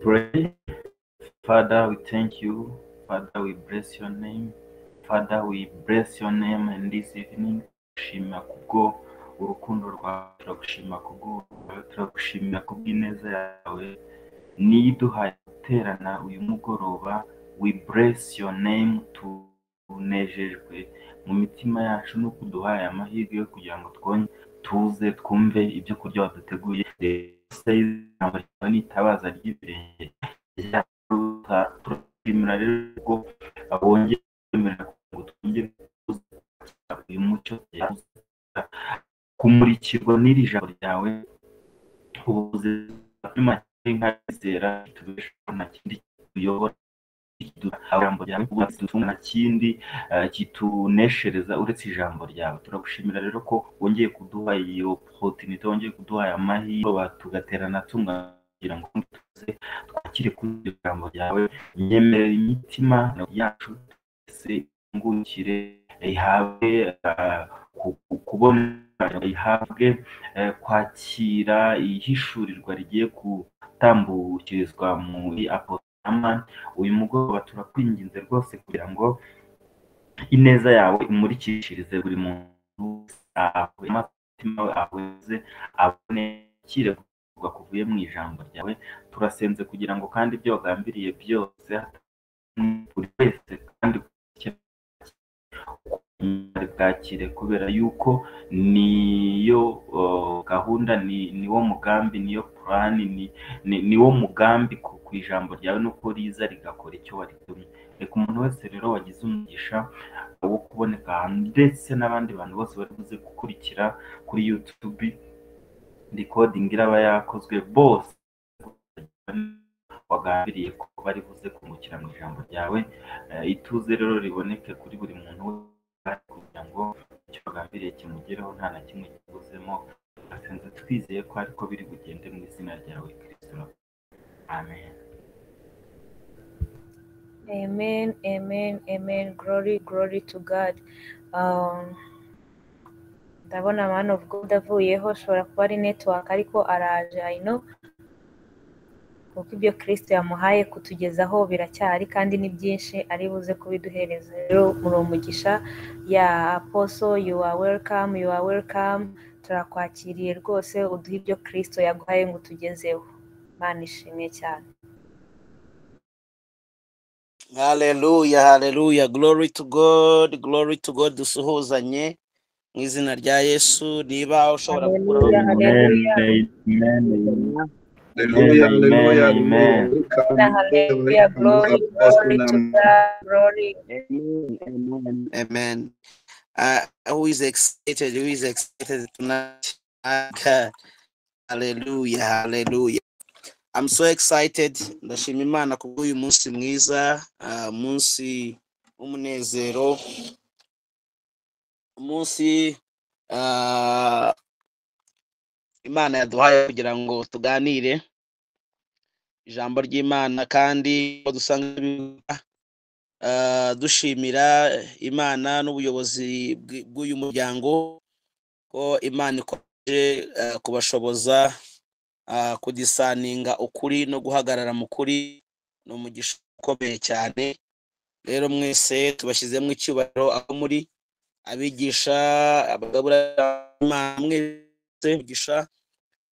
Pray. Father, we thank you. Father, we bless your name. Father, we bless your name and this evening. Turagushima kubwo urukundo rwawe, turagushima kubwo, turagushimira kubw'ineza yawe niyo iduhaye guterana uyu mugoroba. We bless your name. Tunejejwe mu mitima yacu nuko uduhaye amahirwe yo kugira ngo twongere tuze twumve ibyo kurya waduteguye. Ijambo ryawe ni itabaza ry'ibirenge byacu. Turashimira rero ko wongeye kwemerera ngo twongere tuze uyu mucyo, kumurikirwa n'iri jambo ryawe. Ubuzima nk'abizera tubeshaho, nta kindi kituyobora ijambo ryawe, nta kindi kituneshereza uretse ijambo ryawe. Turagushimira rero ko wongeye kuduha iyo opportunity, wongeye kuduha aya mahirwe tugaterana tungana kugira ngo tuze twakire kuri iryo jambo ryawe. Nyemerera imitima yacu twese ingukire, ihabwe kubona, ihabwe kwakira ihishurirwa rigiye gutambukirizwa muri Apostle uyu mugoroba. Turakwinginze rwose kugira ngo ineza yawe imurikishirize buri muntu wese, umutima we ahweze, abone akire kuvuye mu ijambo ryawe. Turasenze kugira ngo kandi ibyo wagambiriye byose buri wese kandi bwakire, kubera yuko niyo gahunda, niwo mugambi, niyo plan, niwo mugambi ku ijambo ryawe, nuko riza rigakora icyo waritumye. Reka umuntu wese rero wagize umugisha wo kuboneka ahantu, ndetse n'abandi bantu bose bari buze gukurikira kuri YouTube recording iraba yakozwe, bose wagambiriye ko bari buze kungukira mu ijambo ryawe. Ituze rero riboneke kuri buri muntu wese kugira ngo icyo wagambiriye kimugereho nta na kimwe kibuzemo. Turasenze twizeye ko ariko biri bugende, mu izina ryawe Kristo, amen. Amen, amen, amen. Glory, glory to God. Ndabona man of God avuyeho, ashobora kuba ari network, ariko araje, I know. Kuko ibyo Kristo yamuhaye kutugezaho biracyahari kandi ni byinshi, ari buze kubiduhereza. Rero muri umugisha ya Apostle, you are welcome, you are welcome. Turakwakiriye rwose, uduhe ibyo Kristo yaguhaye ngo utugezeho. Imana ishimwe cyane. Haleluya, haleluya, glory to God, glory to God. Dusuhuzanye mu izina rya Yesu. Niba ushobora gukuraho Haleluya, Amen. haleluya. Amen. Hallelujah, Amen. hallelujah, Amen. welcome, Hallelujah, welcome, glory, Apostle glory to Nam. God, glory. Amen, amen, amen. Who is excited? Who is excited tonight? Hallelujah, hallelujah. I'm so excited. Ndashima Imana kubw'uyu munsi mwiza, umunsi w'umunezero, umunsi Imana yaduhaye kugira ngo tuganire ijambo ry'Imana, kandi dusanga dushimira Imana n'ubuyobozi bw'uyu muryango ko Imana ikomeje kubashoboza kudiscerninga ukuri no guhagarara mu kuri. Ni umugisha ukomeye cyane. Rero mwese tubashyizemo icyubahiro aho muri, abigisha, abagabura Imana, mwese umugisha.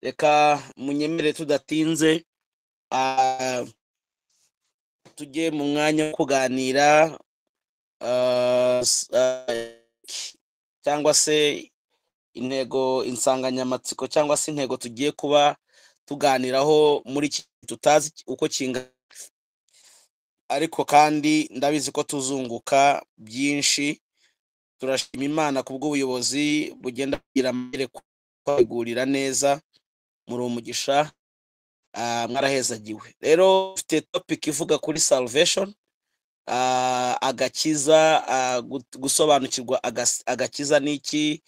Reka munyemere tudatinze, tujye mu mwanya wo kuganira cyangwa se intego, insanganyamatsiko cyangwa se intego tugiye kuba tuganiraho muri iki tutazi uko kingana, ariko kandi ndabizi ko tuzunguka byinshi. Turashima Imana kubw'ubuyobozi bugenda bugira amayerekwa, kwategurira neza. Muri umugisha, mwarahezagiwe. Rero dufite topic ivuga kuri salvation, agakiza, gusobanukirwa agakiza ni iki.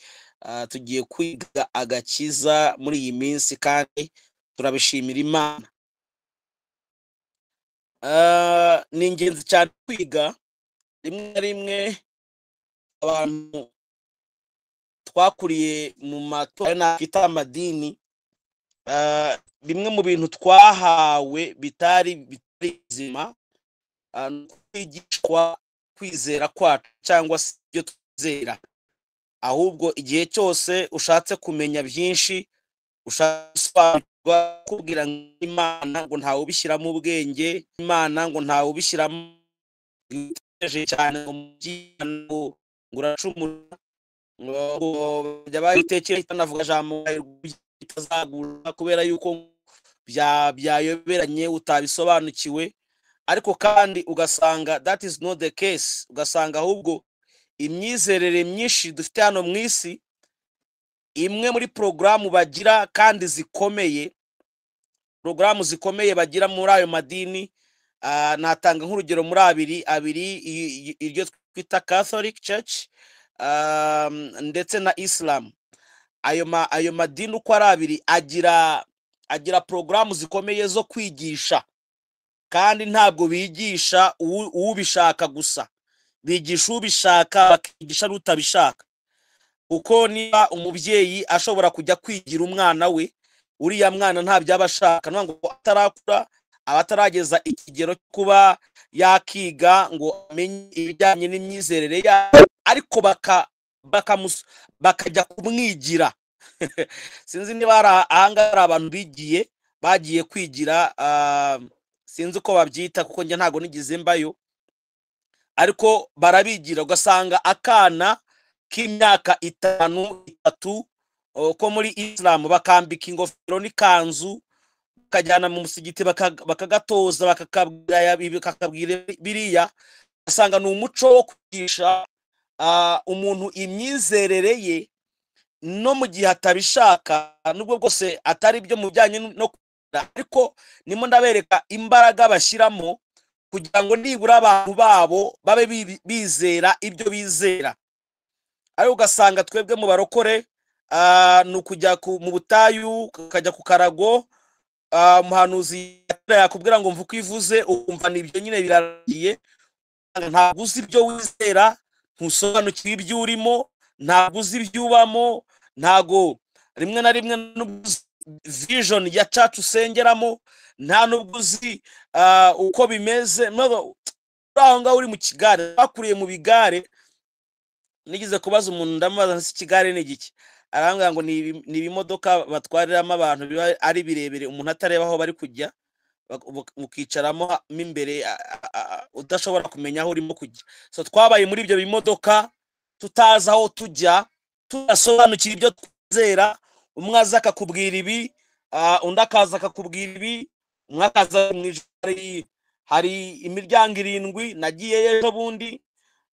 Tugiye kwiga agakiza muri iyi minsi kandi turabishimira Imana. Ni ingenzi cyane kwiga. Rimwe na rimwe abantu twakuriye mu matorero nakita amadini. Bimwe mu bintu twahawe bitari bizima, ni kwigishwa kwizera kwacu cyangwa se ibyo twizera. Ahubwo igihe cyose ushatse kumenya byinshi, ushaka gusobanukirwa, kubwira ngo Imana ngo ntawe ubishyiramo ubwenge, Imana ngo ntawe ubishyiramo cyane, ngo mu by'Imana ngo uracumura, ngo bajya babitekereza, banavuga ijambo bitazagura kubera yuko byayoberanye, utabisobanukiwe. Ariko kandi ugasanga that is not the case, ugasanga ahubwo imyizerere myinshi dufite hano mu isi, imwe muri porogaramu bagira kandi zikomeye, porogaramu zikomeye bagira muri ayo madini, natanga nk'urugero muri abiri, iryo twita Catholic Church ndetse na Islam. Ayo madini uko ari abiri agira porogaramu zikomeye zo kwigisha, kandi ntabwo bigisha ubishaka gusa, bigisha ubishaka, bakigisha n'utabishaka. Kuko niba umubyeyi ashobora kujya kwigira umwana we, uriya mwana ntabyo aba ashaka, ni ngo atarakura, aba atarageza ikigero cyo kuba yakiga ngo amenye ibijyanye n'imyizerere yawe, ariko bakajya kumwigira. Sinzi niba hari ahangaha hari abantu bigiye, bagiye kwigira, sinzi uko babyita kuko njye ntabwo nigeze mbayo, ariko barabigira, ugasanga akana k'imyaka 5, 3 ko muri Islam bakambika ingofero n'ikanzu, bakajyana mu musigiti, bakagatoza, bakakabwira ibi, bakakabwira biriya. Ugasanga ni umuco wo kwigisha umuntu imyizerere ye no mu gihe atabishaka, nubwo bwose atari byo mu bijyanye no kwizera, ariko nimo ndabereka imbaraga bashyiramo kugira ngo nibura abantu babo babe bizera ibyo bizera. Ariko ugasanga twebwe mu barokore, ni ukujya mu butayu, ukajya ku karago, umuhanuzi yakubwira ngo mvuke ivuze, ukumva ni ibyo nyine birarangiye. Ntabwo uzi ibyo wizera, ntusobanukiwe ibyo urimo, ntabwo uzi ibyo ubamo, ntabwo rimwe na rimwe nubwo uzi vision ya church usengeramo, nta nubwo uzi uko bimeze. No, aho ngaho uri mu kigare, bakuriye mu bigare. Nigeze kubaza umuntu, ndamubaza nti ikigare ni igiki? Arambwira ngo ni ibimodoka batwariramo abantu biba ari birebire, umuntu atareba aho bari kujya, mukicaramo mo imbere, udashobora kumenya aho urimo kujya. So twabaye muri ibyo bimodoka tutazi aho tujya, tudasobanukira ibyo twizera. Umwe aza akakubwira ibi, undi akaza akakubwira ibi, umwe akaza mu ijoro hari imiryango 7 nagiyeyo ejo bundi,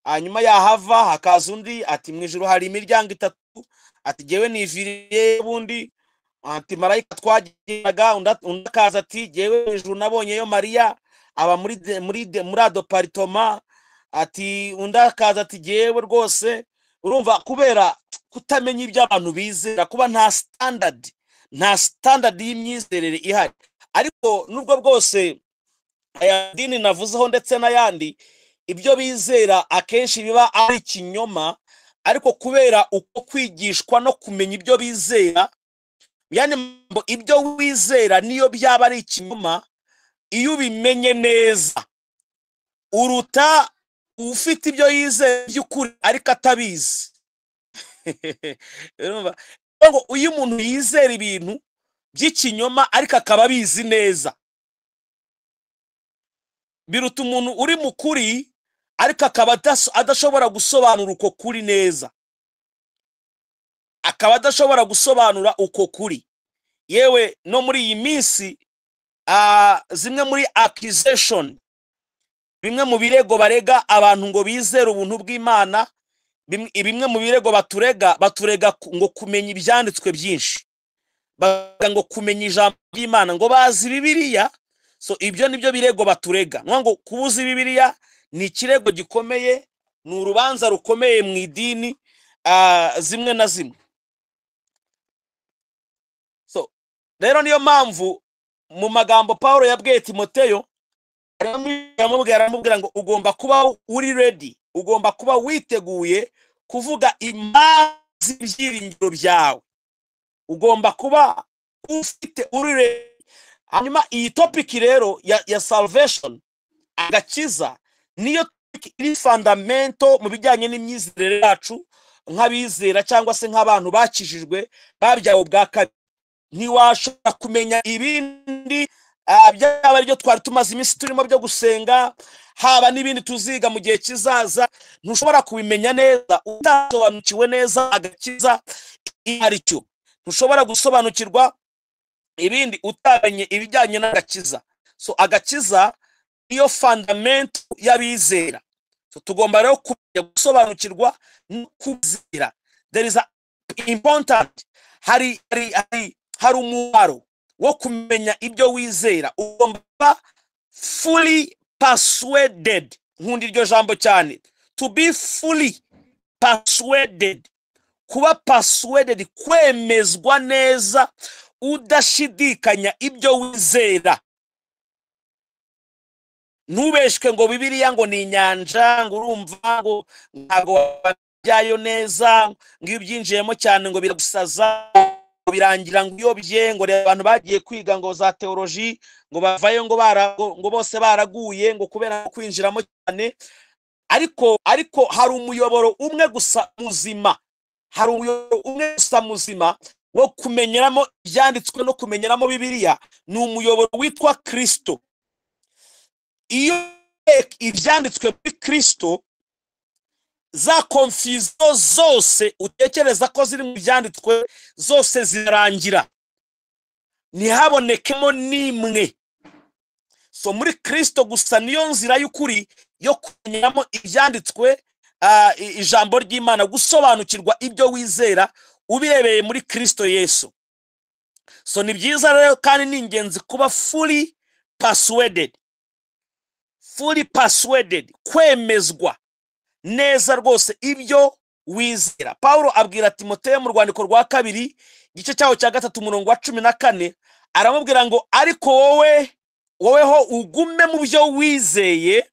hanyuma yahava hakaza undi ati mu ijoro hari imiryango 3, ati jyewe niviriye bundi, ati marayika twagiraga, undi akaza ati jyewe mu ijoro nabonyeyo Mariya aba muri adoparitoma, ati undi akaza ati jyewe rwose. Urumva kubera kutamenya ibyo abantu bizera, kuba nta standard y'imyizerere ihari. Ariko nubwo bwose aya dini navuzeho ndetse n'ayandi, ibyo bizera akenshi biba ari ikinyoma, ariko kubera uko kwigishwa no kumenya ibyo bizera, yani ibyo wizera niyo byaba ari ikinyoma, iyo ubimenye neza uruta ufite ibyo yizera by'ukuri ariko atabizi. Urumva ngo uyu muntu yizera ibintu by'ikinyoma ariko akaba abizi neza, biruta umuntu uri mu kuri ariko akaba adashobora gusobanura uko kuri neza, akaba adashobora gusobanura uko kuri. Yewe no muri iyi minsi, zimwe muri accusation, bimwe mu birego barega abantu ngo bizere ubuntu bw'Imana, bimwe mu birego baturega ngo kumenya ibyanditswe byinshi, bavuga ngo kumenya ijambo ry'Imana, ngo bazi Bibiliya. So ibyo nibyo birego baturega. Ngo kubuza Bibiliya ni ikirego gikomeye, ni urubanza rukomeye mu idini zimwe na zimwe. So rero niyo mpamvu mu magambo Paulo yabwiye Timoteyo, aramubwira ngo ugomba kuba uri ready, ugomba kuba witeguye kuvuga impamvu z'ibyiringiro byawe, ugomba kuba Ufite uri. Hanyuma iyi topic rero ya salvation, agakiza, niyo topic iri fundamental mu bijyanye n'imyizerere yacu nk'abizera cyangwa se nk'abantu bakijijwe, babyawe ubwa kabiri. Ntiwashobora kumenya ibindi, byaba aribyo twari tumaze iminsi turimo byo gusenga, haba n'ibindi tuziga mu gihe kizaza, ntushobora kubimenya neza utasobanukiwe neza agakiza iyo ari cyo. Ntushobora gusobanukirwa ibindi utamenye ibijyanye n'agakiza. So agakiza niyo fundament y'abizera. So tugomba rero kumenya, gusobanukirwa no kwizera. There is a important, hari umumaro wo kumenya ibyo wizera. Ugomba kuba fully persuaded. Nkunda iryo jambo cyane, to be fully persuaded. Kuba persuaded, kwemezwa neza udashidikanya ibyo wizera. Ntubeshwe ngo Bibiliya ngo ni inyanja, ngo urumva ngo ntabwo wajyayo neza, ngo iyo ubyinjiyemo cyane ngo biragusaza, ngo birangira ngo uyobye, ngo reba abantu bagiye kwiga ngo za théologie, ngo bavayo ngo bose baraguye, ngo kubera kwinjiramo cyane. Ariko hari umuyoboro umwe gusa muzima, hari umuyoboro umwe gusa muzima wo kumenyeramo ibyanditswe no kumenyeramo Bibiliya, ni umuyoboro witwa Kristo. Iyo ibyanditswe muri Kristo, za confusion zose utekereza ko ziri mu byanditswe zose zirarangira, ntihabonekemo n'imwe. So muri Kristo gusa niyo nzira y'ukuri yo kumenyamo ibyanditswe, ijambo ry'Imana, gusobanukirwa ibyo wizera ubirebeye muri Kristo Yesu. So ni byiza rero kandi ni ingenzi kuba fully persuaded, fully persuaded, kwemezwa neza rwose ibyo wizera. Paulo abwira Timoteyo mu rwandiko rwa kabiri, igice cyaho cya 3, umurongo wa 14, aramubwira ngo: "Ariko wowe, woweho ugume mu byo wizeye,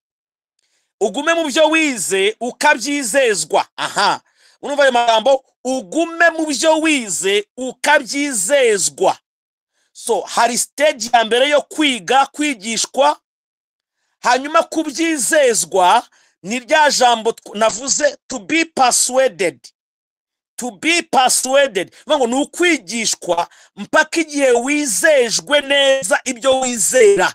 ugume mu byo wize ukabyizezwa." Aha urumva ayo magambo: ugume mu byo wize ukabyizezwa. So hari stage ya mbere yo kwiga, kwigishwa, hanyuma kubyizezwa ni rya jambo navuze, to be persuaded, to be persuaded. Bivuga ngo ni ukwigishwa mpaka igihe wizejwe neza ibyo wizera,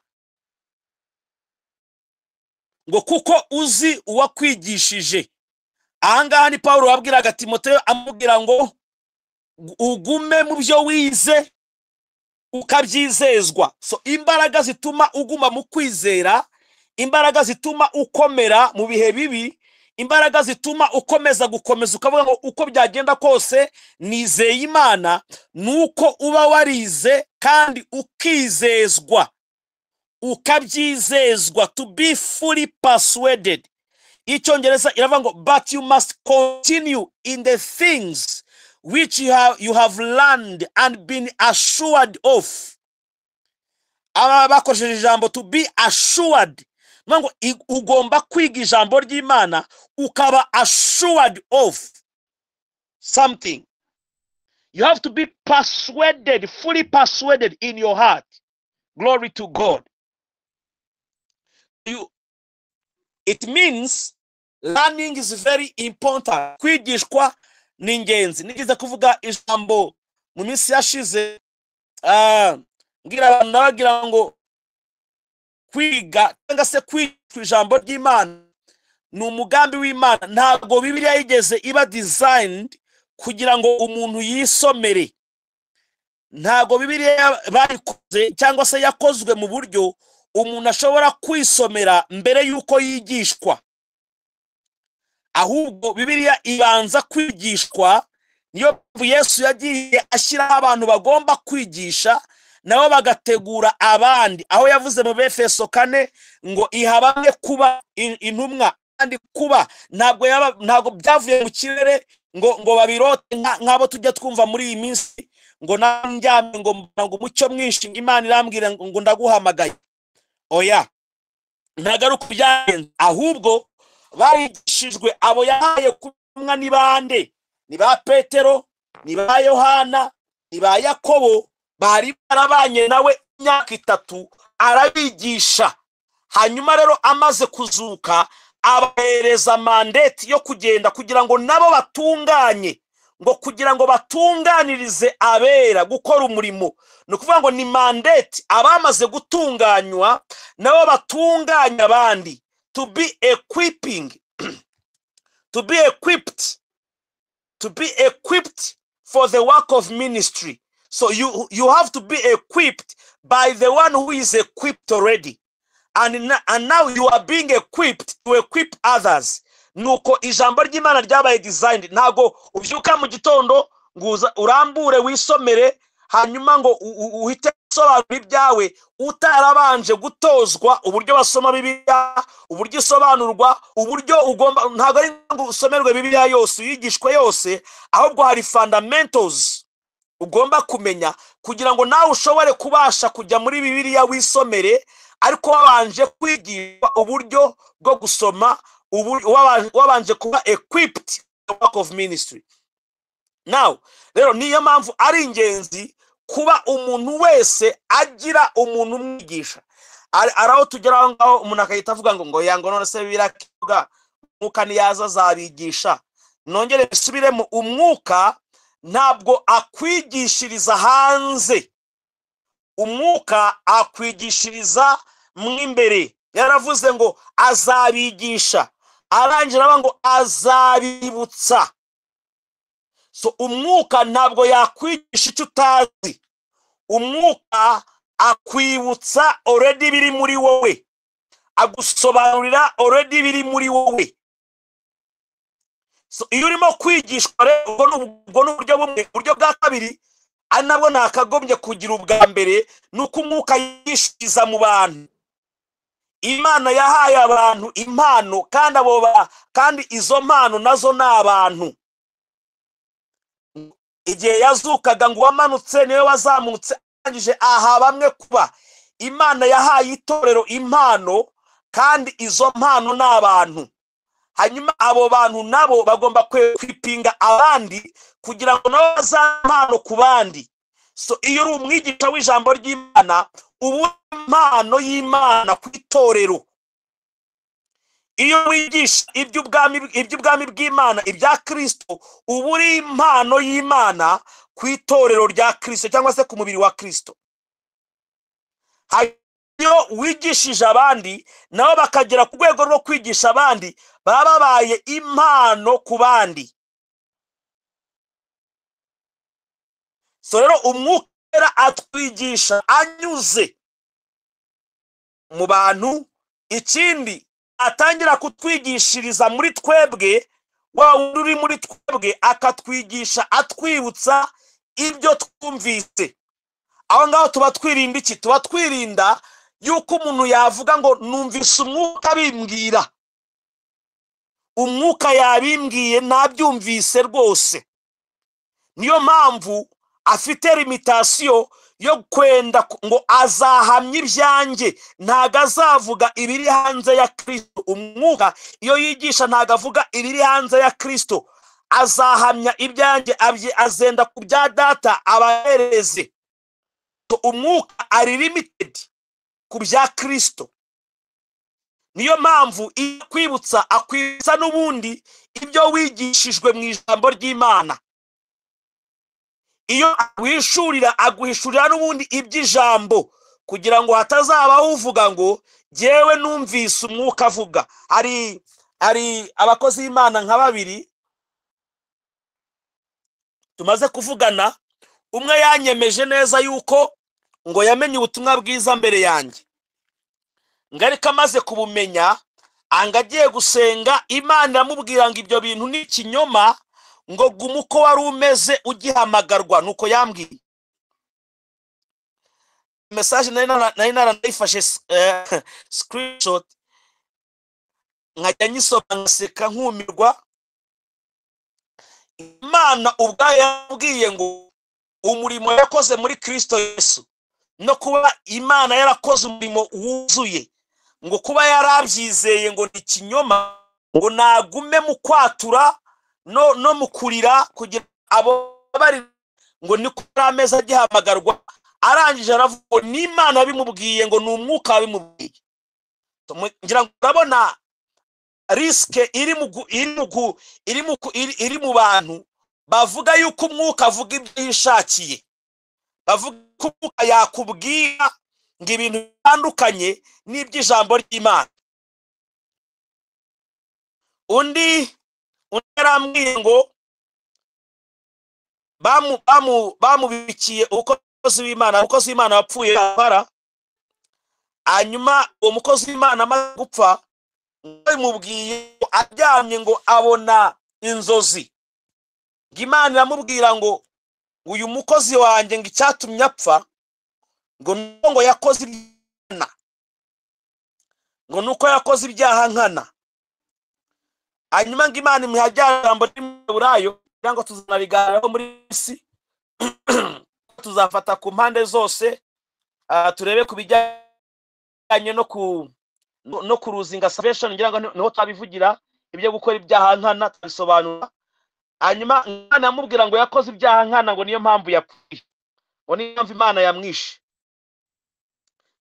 ngo kuko uzi uwakwigishije. Ahangaha ni Paul wabwiraga Timoteyo, amubwira ngo ugume mu byo wize ukabyizezwa. So imbaraga zituma uguma mu kwizera, imbaraga zituma ukomera mu bihe bibi, imbaraga zituma ukomeza gukomeza ukavuga ngo uko byagenda kose nizeye Imana, ni uko uba warize kandi ukizezwa, ukabyizezwa, to be fully persuaded. Icyongereza iravuga ngo: "But you must continue in the things which you have learned and been assured of." Aba bakoresheje ijambo "to be assured". Bivuga ngo ugomba kwiga ijambo ry'Imana ukaba assured of something. You have to be persuaded, fully persuaded in your heart. Glory to God. It means learning is very important. Kwigishwa ni ingenzi. Nigeze kuvuga ijambo mu minsi yashize, mbwira abantu, nabagira ngo kwiga cyangwa se kwigishwa ijambo ry'Imana ni umugambi w'Imana. Ntabwo Bibiliya yigeze iba designed kugira ngo umuntu yisomere. Ntabwo Bibiliya bayikoze cyangwa se yakozwe mu buryo umuntu ashobora kwisomera mbere y'uko yigishwa. Ahubwo Bibiliya ibanza kwigishwa. Niyo mpamvu Yesu yagiye ashyiraho abantu bagomba kwigisha, nabo bagategura abandi, aho yavuze mu Befeso 4 ngo iha bamwe kuba intumwa kandi kuba ntabwo byavuye mu kirere ngo babirote nk'abo tujya twumva muri iyi minsi, ngo nandyamye ngo mbona ngo umucyo mwinshi, Imana irambwira ngo ndaguhamagaye. Oya, ntabwo ari uko byagenze. Ahubwo barigishijwe. Abo yahaye kumwa ni bande? Ni ba Petero, ni ba Yohana, ni ba Yakobo. Bari barabanye nawe imyaka 3 arabigisha. Hanyuma rero amaze kuzuka abahereza mandate yo kugenda kugira ngo nabo batunganye, ngo kugira ngo batunganirize abera gukora umurimo. Ni ukuvuga ngo ni mandate abamaze gutunganywa nabo batunganya abandi, to be equipping, to be equipped, to be equipped for the work of ministry. So you have to be equipped by the one who is equipped already. And now you are being equipped to equip others. Nuko ijambo ry'Imana ryabaye designed. Ntago ubyuka mu gitondo ngo urambure wisomere hanyuma ngo uhite usobanura ibyawe utarabanje gutozwa uburyo basoma Bibiliya, uburyo isobanurwa, uburyo ugomba. Ntago ari ngo usomerwe Bibiliya yose uyigishwe yose, ahubwo hari fundamentals ugomba kumenya kugira ngo nawe ushobore kubasha kujya muri Bibiliya wisomere, ariko wabanje kwigishwa uburyo bwo gusoma, wabanje kuba equipped the work of ministry. Now rero niyo mpamvu ari ingenzi kuba umuntu wese agira umuntu umwigisha. Araho tugera aho ngaho umuntu akahita avuga ngo yango none se birakivuga umwuka niyaza azabigisha. Nongere bisubiremo, umwuka ntabwo akwigishiriza hanze, umwuka akwigishiriza mwimbere. Yaravuze ngo azabigisha, arangira aba ngo azabibutsa. So umwuka ntabwo yakwigisha icyo utazi, umwuka akwibutsa already biri muri wowe, agusobanurira already biri muri wowe. So iyo urimo kwigishwa rero ubwo ni uburyo bumwe. Uburyo bwa kabiri ari nabwo nakagombye kugira ubwa mbere, ni uko umwuka yishiriza mu bantu. Imana yahaye abantu impano, kandi abo kandi izo mpano nazo ni abantu. Igihe yazukaga ngo wamanutse niwe wazamutse, arangije aha bamwe kuba. Imana yahaye itorero impano, kandi izo mpano ni abantu. Hanyuma abo bantu nabo bagomba kwipinga abandi kugira ngo nabo bazamano ku bandi. So iyo uri umwigisha w'ijambo ry'Imana, ubu impano y'Imana ku itorero. Iyo wigisha iby'ubwami bw'Imana, ibya Kristo, ubu uri impano y'Imana ku itorero rya Kristo cyangwa se ku mubiri wa Kristo. Iyo wigishije abandi nabo bakagera ku rwego rwo kwigisha abandi, baba babaye impano ku bandi. So rero umwuka atwigisha anyuze mu bantu. Ikindi atangira kutwigishiriza muri twebwe, wa uri muri twebwe akatwigisha atwibutsa ibyo twumvise. Aho ngaho tuba twirinda iki? Tuba twirinda yuko umuntu yavuga ngo numvise umwuka bimbwira, umwuka yabimbwiye nabyumvise rwose. Niyo mpamvu afite limitation yo kwenda ngo azahamya ibyanjye, ntago azavuga ibiri hanze ya Kristo. Umwuka iyo yigisha ntago avuga ibiri hanze ya Kristo, azahamya ibyanjye, azenda ku bya data abahereze. Umwuka ari limited ku bya Kristo. Niyo mpamvu ikwibutsa, akwibutsa n'ubundi ibyo wigishijwe mu ijambo ry'Imana. Iyo aguhishurira, aguhishurira n'ubundi iby'ijambo, kugira ngo hatazabaho uvuga ngo jyewe numvise umwuka avuga. Hari abakozi b'Imana nka babiri tumaze kuvugana, umwe yanyemeje neza yuko ngo yamenye ubutumwa bwiza mbere yanjye, ngarika amaze kubumenya anga agiye gusenga, Imana iramubwira ngo ibyo bintu ni ikinyoma, ngo guma uko wari umeze ugihamagarwa. Nuko yambwiye message nari naranayifashe screenshot, nkajya nyisoma ngaseka nkumirwa. Imana ubwayo yabwiye ngo umurimo yakoze muri Kristo Yesu, no kuba Imana yarakoze umurimo wuzuye, ngo kuba yarabyizeye ngo ni ikinyoma, ngo nagume mu kwatura no mu kurira kugira abo bari, ngo niko ameza agihamagarwa, Arangije aravuga n'Imana yabimubwiye, ngo ni umwuka wabimubwiye. Ngira ngo urabona risk iri mu bantu bavuga yuko umwuka avuga ibyo yishakiye, bavuga ko umwuka yakubwira ngo ibintu bitandukanye n'iby'ijambo ry'Imana. Undi yarambwiye ngo bamubikiye umukozi w'Imana, umukozi w'Imana wapfuye bara. Hanyuma uwo mukozi w'Imana amaze gupfa, bimubwiye aryamye ngo abona inzozi, ngo Imana iramubwira ngo uyu mukozi wanjye ngo icyatumye apfa ngo nuko ngo yakoze ibyaha, ngo nuko yakoze ibyaha nkana. Hanyuma ngo Imana imuha rya jambo ry'Iburayo, kugira ngo tuzanabiganiraho muri isi, tuzafata ku mpande zose, turebe ku bijyanye no kuruzinga salvation, ngira ngo niho twabivugira ibyo gukora ibyaha nkana tubisobanura. Hanyuma Imana yamubwira ngo yakoze ibyaha nkana, ngo niyo mpamvu yapfuye, ngo niyo mpamvu Imana yamwishe,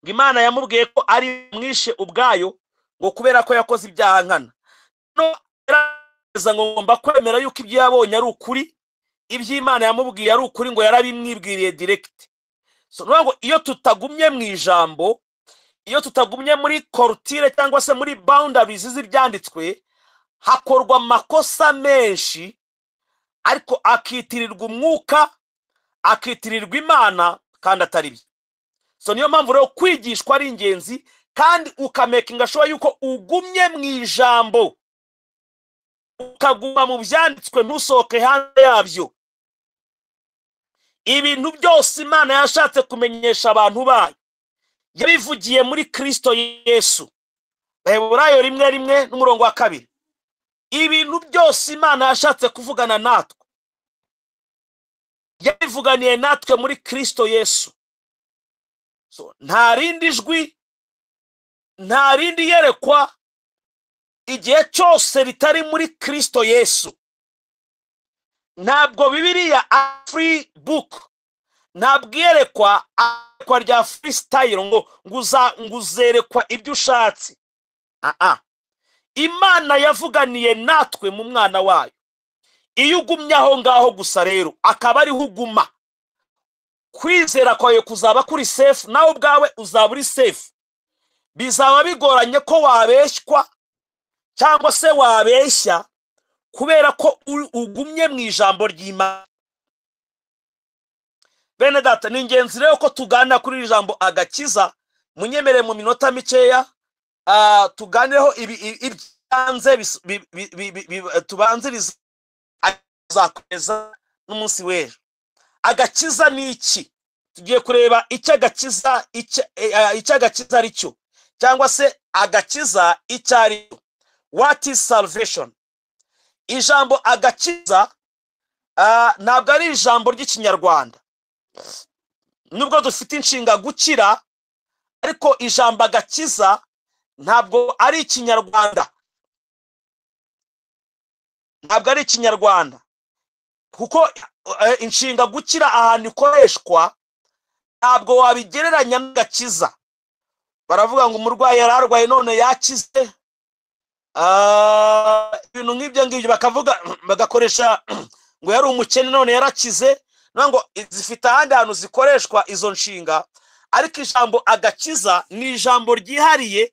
ngo Imana yamubwiye ko ari mwishe ubwayo, ngo kubera ko yakoze ibyaha nkana. No ngo ngomba kwemera yuko ibyo yabonye ari ukuri, ibyo Imana yamubwiye ari ukuri, ngo yarabimwibwiriye direct. So ngo iyo tutagumye mu ijambo, iyo tutagumye muri clôture cyangwa se muri boundaries z'ibyanditswe, hakorwa amakosa menshi, ariko akitirirwa umwuka, akitirirwa Imana kandi atari byo. So niyo mpamvu rero kwigishwa ari ingenzi, kandi ukamakinga sure yuko ugumye mu ijambo, ukaguma mu byanditswe, ntusohoke hanze yabyo. Ibintu byose Imana yashatse kumenyesha abantu bayo yabivugiye muri Kristo Yesu. Baheburayo 1:1 n'umurongo wa 2. Ibintu byose Imana yashatse kuvugana natwe yabivuganiye natwe muri Kristo Yesu. So nta rindi jwi, nta rindi yerekwa igihe cyose ritari muri Kristo Yesu. Ntabwo Bibiliya free book, ntabwo iyerekwa rya freestyle ngo nguzerekwa ibyo ushatse. Imana yavuganiye natwe mu mwana wayo. Iyo ugumye aho ngaho gusa rero akaba ariho uguma, kwizera kwawe kuzaba kuri safe, nawe ubwawe uzaba uri safe. Bizaba bigoranye ko wabeshywa cyangwa se wabeshya, kubera ko ugumye mu ijambo ry'Imana. Bene data, ni ingenzi rero ko tuganira kuri iri jambo agakiza. Munyemere mu minota mikeya tuganireho ibyanze tubanziriza azakomeza n'umunsi w'ejo. Agakiza ni iki? Tugiye kureba icyo agakiza ari cyo, cyangwa se agakiza icyo ari cyo. What is salvation? Ijambo agakiza ntabwo ari ijambo ry'ikinyarwanda, nubwo dufite inshinga gukira, ariko ijambo agakiza ntabwo ari ikinyarwanda, ntabwo ari ikinyarwanda, kuko inshinga gukira ahantu ikoreshwa ntabwo wabigereranya n'agakiza. Baravuga ngo umurwayi yararwaye none yakize, ibintu nk'ibyo ngibyo bakavuga, bagakoresha ngo yari umukene none yarakize. Ngo zifite ahandi hantu zikoreshwa izo nshinga, ariko ijambo agakiza ni ijambo ryihariye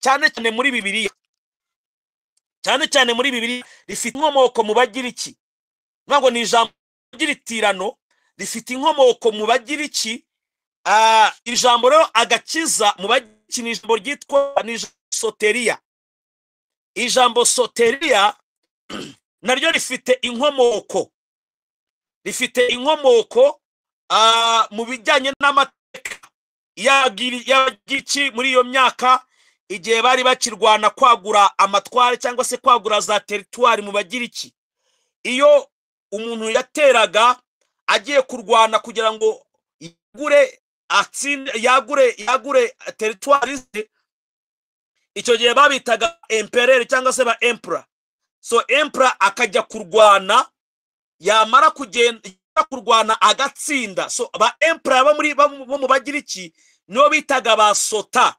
cyane cyane muri Bibiliya, cyane cyane muri Bibiliya rifite inkomoko mu Bagiriki. Ngo ni ijambo ry'iritirano rifite inkomoko mu Bagiriki. Ijambo rero agakiza mu Bagiriki ni ijambo ryitwa ni soteria. Ijambo soteria naryo rifite inkomoko, rifite inkomoko mu bijyanye n'amateka y'Abagiriki muri iyo myaka, igihe bari bakirwana kwagura amatware cyangwa se kwagura za teritwari mu Bagiriki. Iyo umuntu yateraga agiye kurwana kugira ngo yagure atsinde, yagure teritwari ze, icyo gihe babitaga empereur cyangwa se ba emperor. So emperor akajya kurwana, yamara kugenda Yamara kurwana agatsinda. So ba emperor bo mu Bagiriki nibo bitaga ba sota.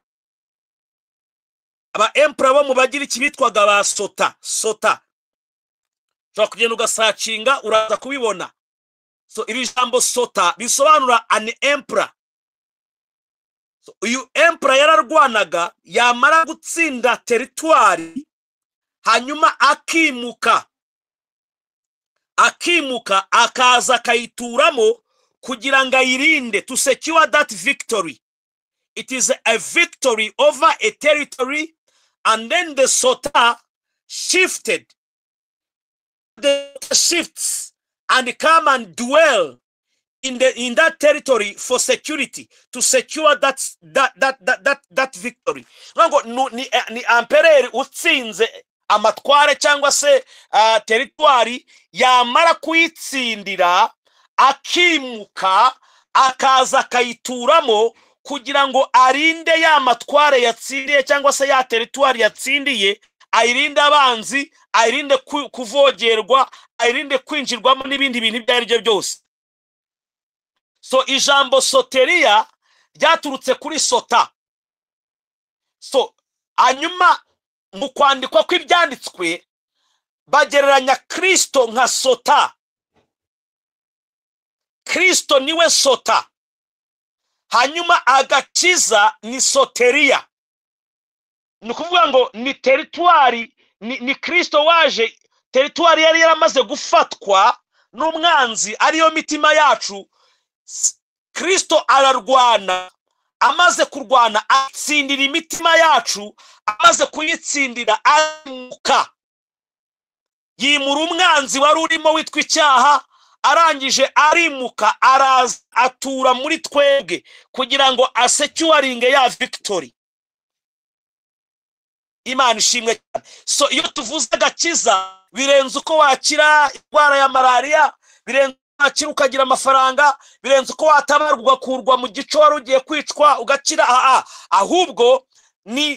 Aba emperor bo mu Bagiriki bitwaga ba sota. Sota ushobora kugenda ugasearchinga, uraza kubibona. So iri jambo sota bisobanura an emperor. So uyu emperor yararwanaga, yamara gutsinda territoire, hanyuma akimuka akaza akayituramo kugira ngo ayirinde, to secure that victory. It is a victory over a territory, and then the sota shifted, the shifts and come and dwell in that territory for security, to secure that victory. Ngo ni emperor utsinze amatware cyangwa se territoire, yamara kuyitsindira akimuka akaza akayituramo kugira ngo arinde ya matware yatsindiye cyangwa se ya territoire yatsindiye, ayirinde abanzi, ayirinde kuvogerwa, ayirinde kwinjirwamo n'ibindi bintu ibyo ari byo byose. So ijambo soteria ryaturutse kuri sota. So hanyuma mu kwandikwa kw'ibyanditswe bagereranya Kristo nka sota. Kristo niwe sota, hanyuma agakiza ni soteria. Ni ukuvuga ngo ni territoire, ni Kristo waje, territoire yari yaramaze gufatwa n'umwanzi, ariyo mitima yacu. Kristo ararwana, amaze kurwana atsindira imitima yacu, amaze kuyitsindira arimuka, yimura umwanzi wari urimo witwa icyaha, arangije arimuka, araza atura muri twebwe kugira ngo asecuringe ya victory. Imana ishimwe cyane. So iyo tuvuze agakiza, birenze uko wakira indwara ya malariya, birenze uko wakira ukagira amafaranga, birenze uko watabarwa ugakurwa mu gico wari ugiye kwicwa ugakira. Aha, ahubwo ni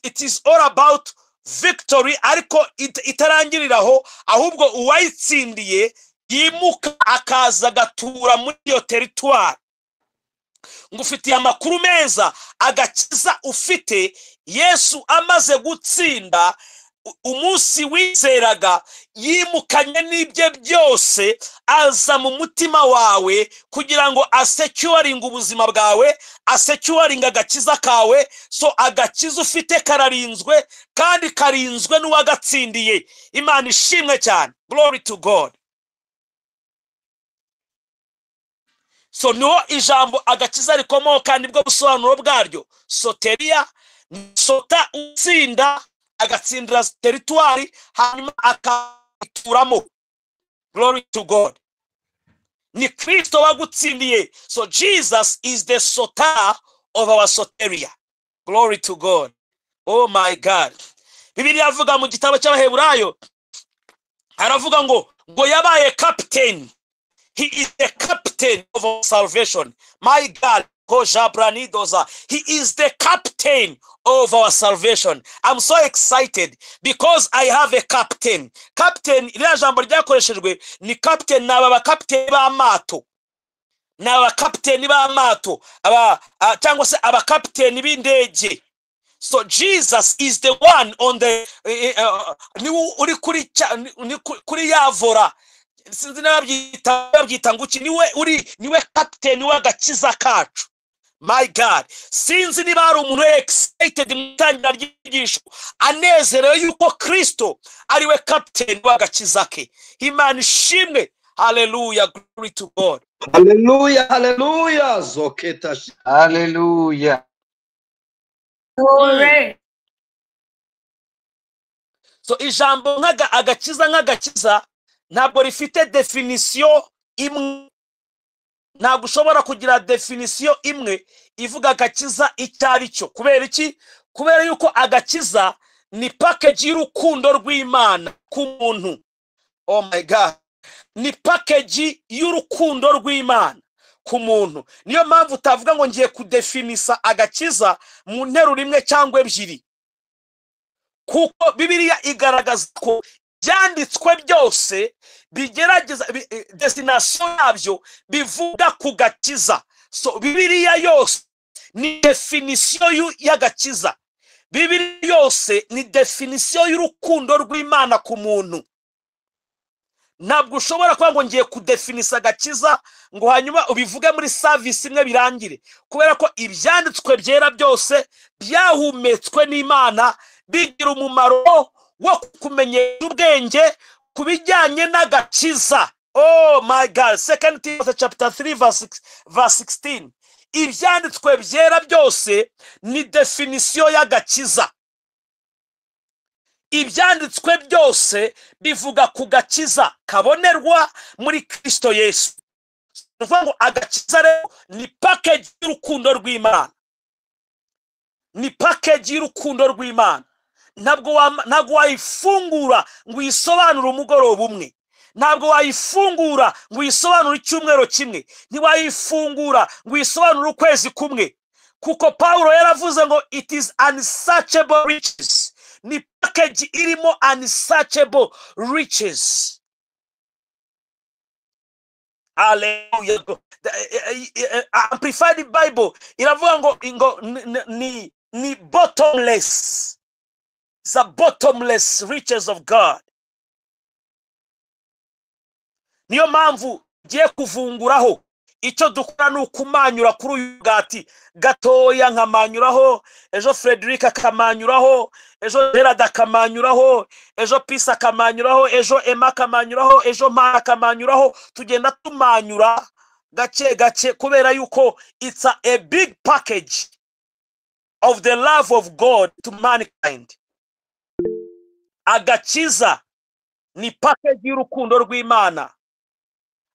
it is all about victory, ariko itarangirira aho, ahubwo uwayitsindiye yimuka akaza agatura muri iyo territoire. Ngufitiye amakuru meza: agakiza ufite, Yesu amaze gutsinda, umunsi wizeraga yimukanye n'ibye byose, aza mu mutima wawe kugira ngo asecuringe ubuzima bwawe, asecuringe agakiza kawe. So agakiza ufite kararinzwe, kandi karinzwe n'uwagatsindiye. Imana ishimwe cyane. Glory to God. So niho ijambo agakiza rikomoka, nibwo busobanuro bwaryo. Soteria ni sota utsinda, agatsindira territoire, hanyuma akayituramo. Glory to God. Ni Kristo wagutsindiye. So Jesus is the sota of our soteria. Glory to God. Oh my God. Bibiliya avuga mu gitabo cy'Abaheburayo, aravuga ngo yabaye captain. He is the captain of our salvation. My God. Kojabranidoza. He is the captain of our salvation. I'm so excited because I have a captain. Captain, iriya jambo ryakoreshejwe ni captain, ni aba bakapiteni b'amato. Ni abakapiteni b'amato, aba cyangwa se abakapiteni b'indege. So Jesus is the one on the niwe uri kuri ya volant, sinzi niba babyita ngo iki, niwe uri, niwe captain w'agakiza kacu. My God, sinzi niba hari umuntu excited mu itangira ry'inyigisho anezerewe yuko Kristo ariwe captain w'agakiza ke. Imana ishimwe. Haleluya, glory to God. Haleluya, haleluya, zoketa. Haleluya. Glory. So ijambo nk'aga agakiza nk'agakiza ntabwo rifite définition imwe. Ntabwo ushobora kugira définition imwe ivuga agakiza icyo ari cyo. Kubera iki? Kubera yuko agakiza ni package y'urukundo rw'Imana ku muntu. Oh my God, ni package y'urukundo rw'Imana ku muntu. Niyo mpamvu utavuga ngo ngiye kudefinisa agakiza mu nteruro imwe cyangwa ebyiri, kuko Bibiliya igaragaza ko Byanditswe byose bigerageza destination yabyo bivuga ku gakiza. So Bibiliya yose ni définition y'agakiza. Bibiliya yose ni définition y'urukundo rw'Imana ku muntu. Ntabwo ushobora kuba ngo ngiye kudefinisa agakiza ngo hanyuma ubivuge muri service imwe birangire, kubera ko ibyanditswe byera byose byahumetswe n'Imana, bigira umumaro wo kumenyesha ubwenge ku bijyanye n'agakiza. Oh my God! Second Timothy chapter 3 verse 6, verse 16. Ibyanditswe byera byose ni définition y'agakiza. Ibyanditswe byose bivuga ku gakiza kabonerwa muri Kristo Yesu. Ni ukuvuga ngo agakiza rero ni package y'urukundo rw'Imana, ni package y'urukundo rw'Imana. Ntabwo wayifungura ngo uyisobanure umugoroba umwe, ntabwo wayifungura ngo uyisobanure icyumweru kimwe, ntiwayifungura ngo uyisobanure ukwezi kumwe, kuko Pawulo yaravuze ngo it is unsearchable riches. Ni package irimo unsearchable riches. Hallelujah! Amplified Bible iravuga ngo ni bottomless, the bottomless riches of God. Niyo mpamvu ngiye kuvunguraho. Icyo dukora ni ukumanyura kuri uyu mugati gatoya, nkamanyuraho ejo, Frederick akamanyuraho ejo, Gerard akamanyuraho ejo, Peace akamanyuraho ejo, Emma akamanyuraho ejo, Mpara akamanyuraho. Tugenda tumanyura gake gake, kubera yuko it's a big package of the love of God to mankind. Agakiza ni package y'urukundo rw'Imana.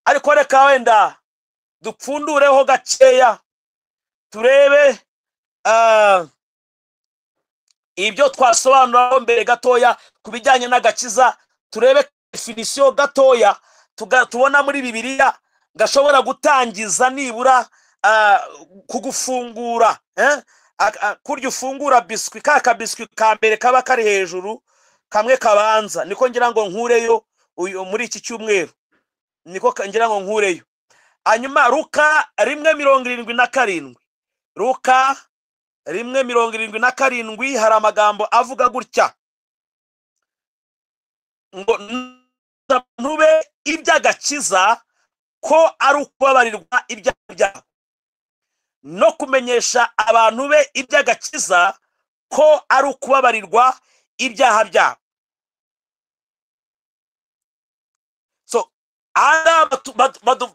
Ariko reka wenda dupfundureho gakeya, turebe ibyo twasobanuraho mbere gatoya ku bijyanye n'agakiza, turebe définition gatoya tubona muri Bibiliya gashobora gutangiza nibura kugufungura, eh? Kurya ufungura biscuit, ka kabiscuit ka mbere kaba kari hejuru, kamwe kabanza, niko ngira ngo nkureyo uyu muri iki cyumweru, niko ngira ngo nkureyo. Hanyuma Luka 1:77, Luka 1:77, hari amagambo avuga gutya ngo ntube iby'agakiza ko ari ukubabarirwa ibyaha byabo, no kumenyesha abantu be iby'agakiza ko ari ukubabarirwa ibyaha byabo. So aha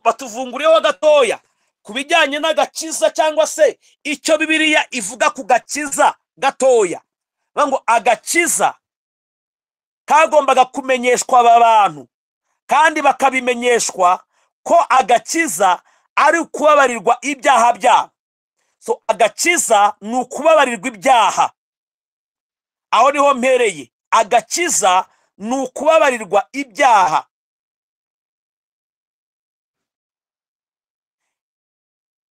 batuvunguriyeho gatoya ku bijyanye n'agakiza, cyangwa se icyo Bibiliya ivuga ku gakiza gatoya. Bavuga ngo agakiza kagombaga kumenyeshwa aba bantu, kandi bakabimenyeshwa ko agakiza ari ukubabarirwa ibyaha byabo. So agakiza ni ukubabarirwa ibyaha. Aho niho mpereye. Agakiza ni ukubabarirwa ibyaha.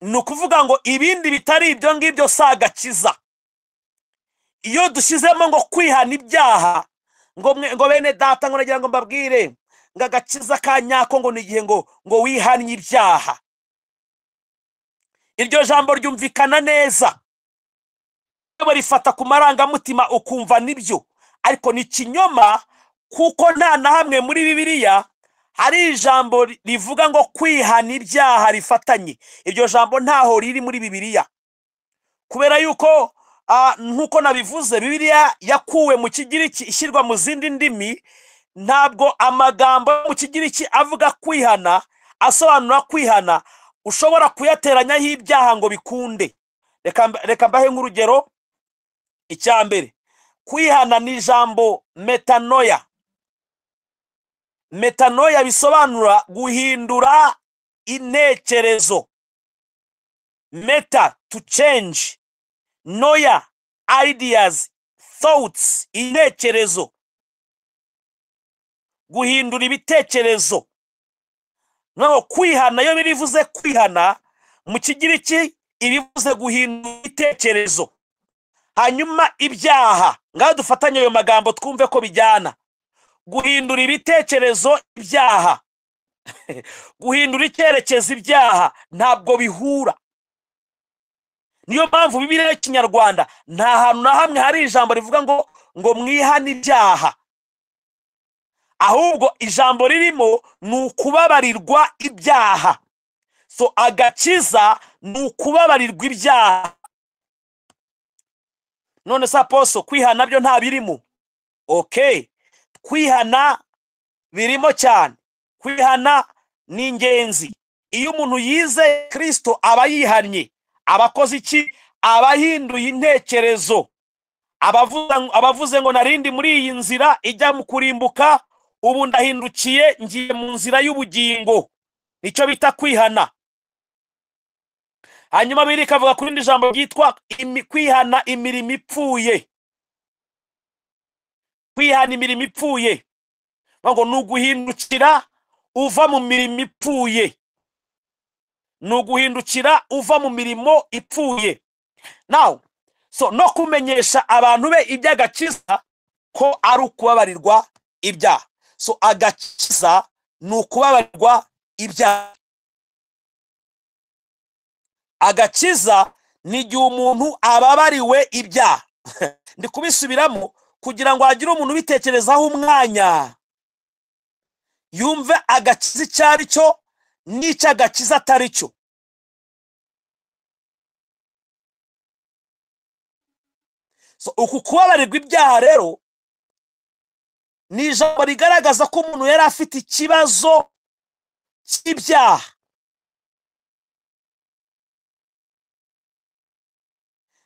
Ni ukuvuga ngo ibindi bitari ibyo ngibyo si agakiza. Iyo dushyizemo ngo kwihana ibyaha, ngo bene data, ngo nagira ngo mbabwire ngo agakiza ka nyako ngo ni igihe ngo wihannye ibyaha, iryo jambo ryumvikana neza, rifata ku marangamutima ukumva nibyo, ariko ni ikinyoma, kuko nta na hamwe muri Bibiliya hari ijambo rivuga ngo kwihana ibyaha rifatanye. Iryo jambo ntaho riri muri Bibiliya, kubera yuko nk'uko nabivuze, Bibiliya yakuwe mu Kigiriki ishyirwa mu zindi ndimi. Ntabwo amagambo yo mu Kigiriki avuga kwihana, asobanura kwihana, ushobora kuyateranyaho ibyaha ngo bikunde. Reka mbahe nk'urugero. Icya mbere, kwihana ni ijambo metanoia. Metanoia bisobanura guhindura intekerezo. Meta, to change; noia, ideas, thoughts, intekerezo, guhindura ibitekerezo. No kwihana, iyo birivuze kwihana mu Kigiriki, ibivuze guhindura ibitekerezo. Hanyuma ibyaha, ngaho dufatanye ayo magambo twumve ko bijyana. Guhindura ibitekerezo ibyaha, guhindura icyerekezo ibyaha, ntabwo bihura. Niyo mpamvu Bibiliya y'Ikinyarwanda nta hantu na hamwe hari ijambo rivuga ngo mwihane ibyaha, ahubwo ijambo ririmo ni ukubabarirwa ibyaha. So agakiza ni ukubabarirwa ibyaha. None se aposo, kwihana byo nta birimo? Okay, kwihana birimo cyane. Kwihana ni ingenzi. Iyo umuntu yize Kristo aba yihannye, aba akoze iki? Aba ahinduye intekerezo, abavuze ngo narindi muri iyi nzira ijya mu kurimbuka, ubu ndahindukiye ngiye mu nzira y'ubugingo. Nicyo bita kwihana. Hanyuma biri kavuga kuri indi jambo ryitwa kwihana imirimo ipfuye. Kwihana imirimo ipfuye ngo ni uguhindukira uva mu mirimo ipfuye, ni uguhindukira uva mu mirimo ipfuye. Now so no kumenyesha abantu be iby'agakiza ko ari ukubabarirwa ibyaha. So agakiza ni ukubabarirwa ibyaha. Agakiza ni igihe umuntu ababariwe ibyaha. Ndi kubisubiramo kugira ngo hagire umuntu ubitekerezaho umwanya, yumve agakiza icyo ari cyo n'icyo agakiza atari cyo. So uku kubabarirwa ibyaha rero ni ijambo rigaragaza ko umuntu yari afite ikibazo cy'ibyaha.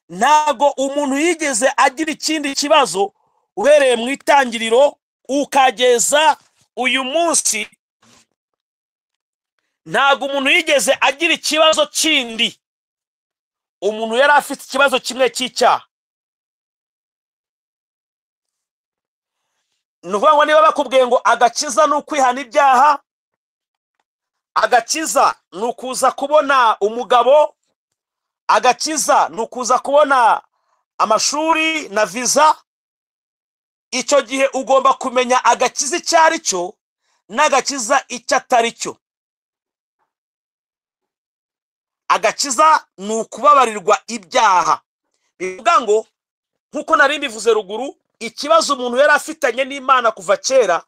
Ntago umuntu yigeze agira ikindi kibazo uhereye mu itangiriro ukageza uyu munsi. Ntago umuntu yigeze agira ikibazo kindi. Umuntu yari afite ikibazo kimwe cy'icyaha. Ni ukuvuga ngo niba bakubwiye ngo agakiza ni ukwihana ibyaha, agakiza ni ukuza kubona umugabo, agakiza ni ukuza kubona amashuri na visa, icyo gihe ugomba kumenya agakiza icyo ari cyo n'agakiza icyo atari cyo. Agakiza ni ukubabarirwa ibyaha. Bivuga ngo nkuko nari mbivuze ruguru, ikibazo umuntu yari afitanye n'Imana kuva kera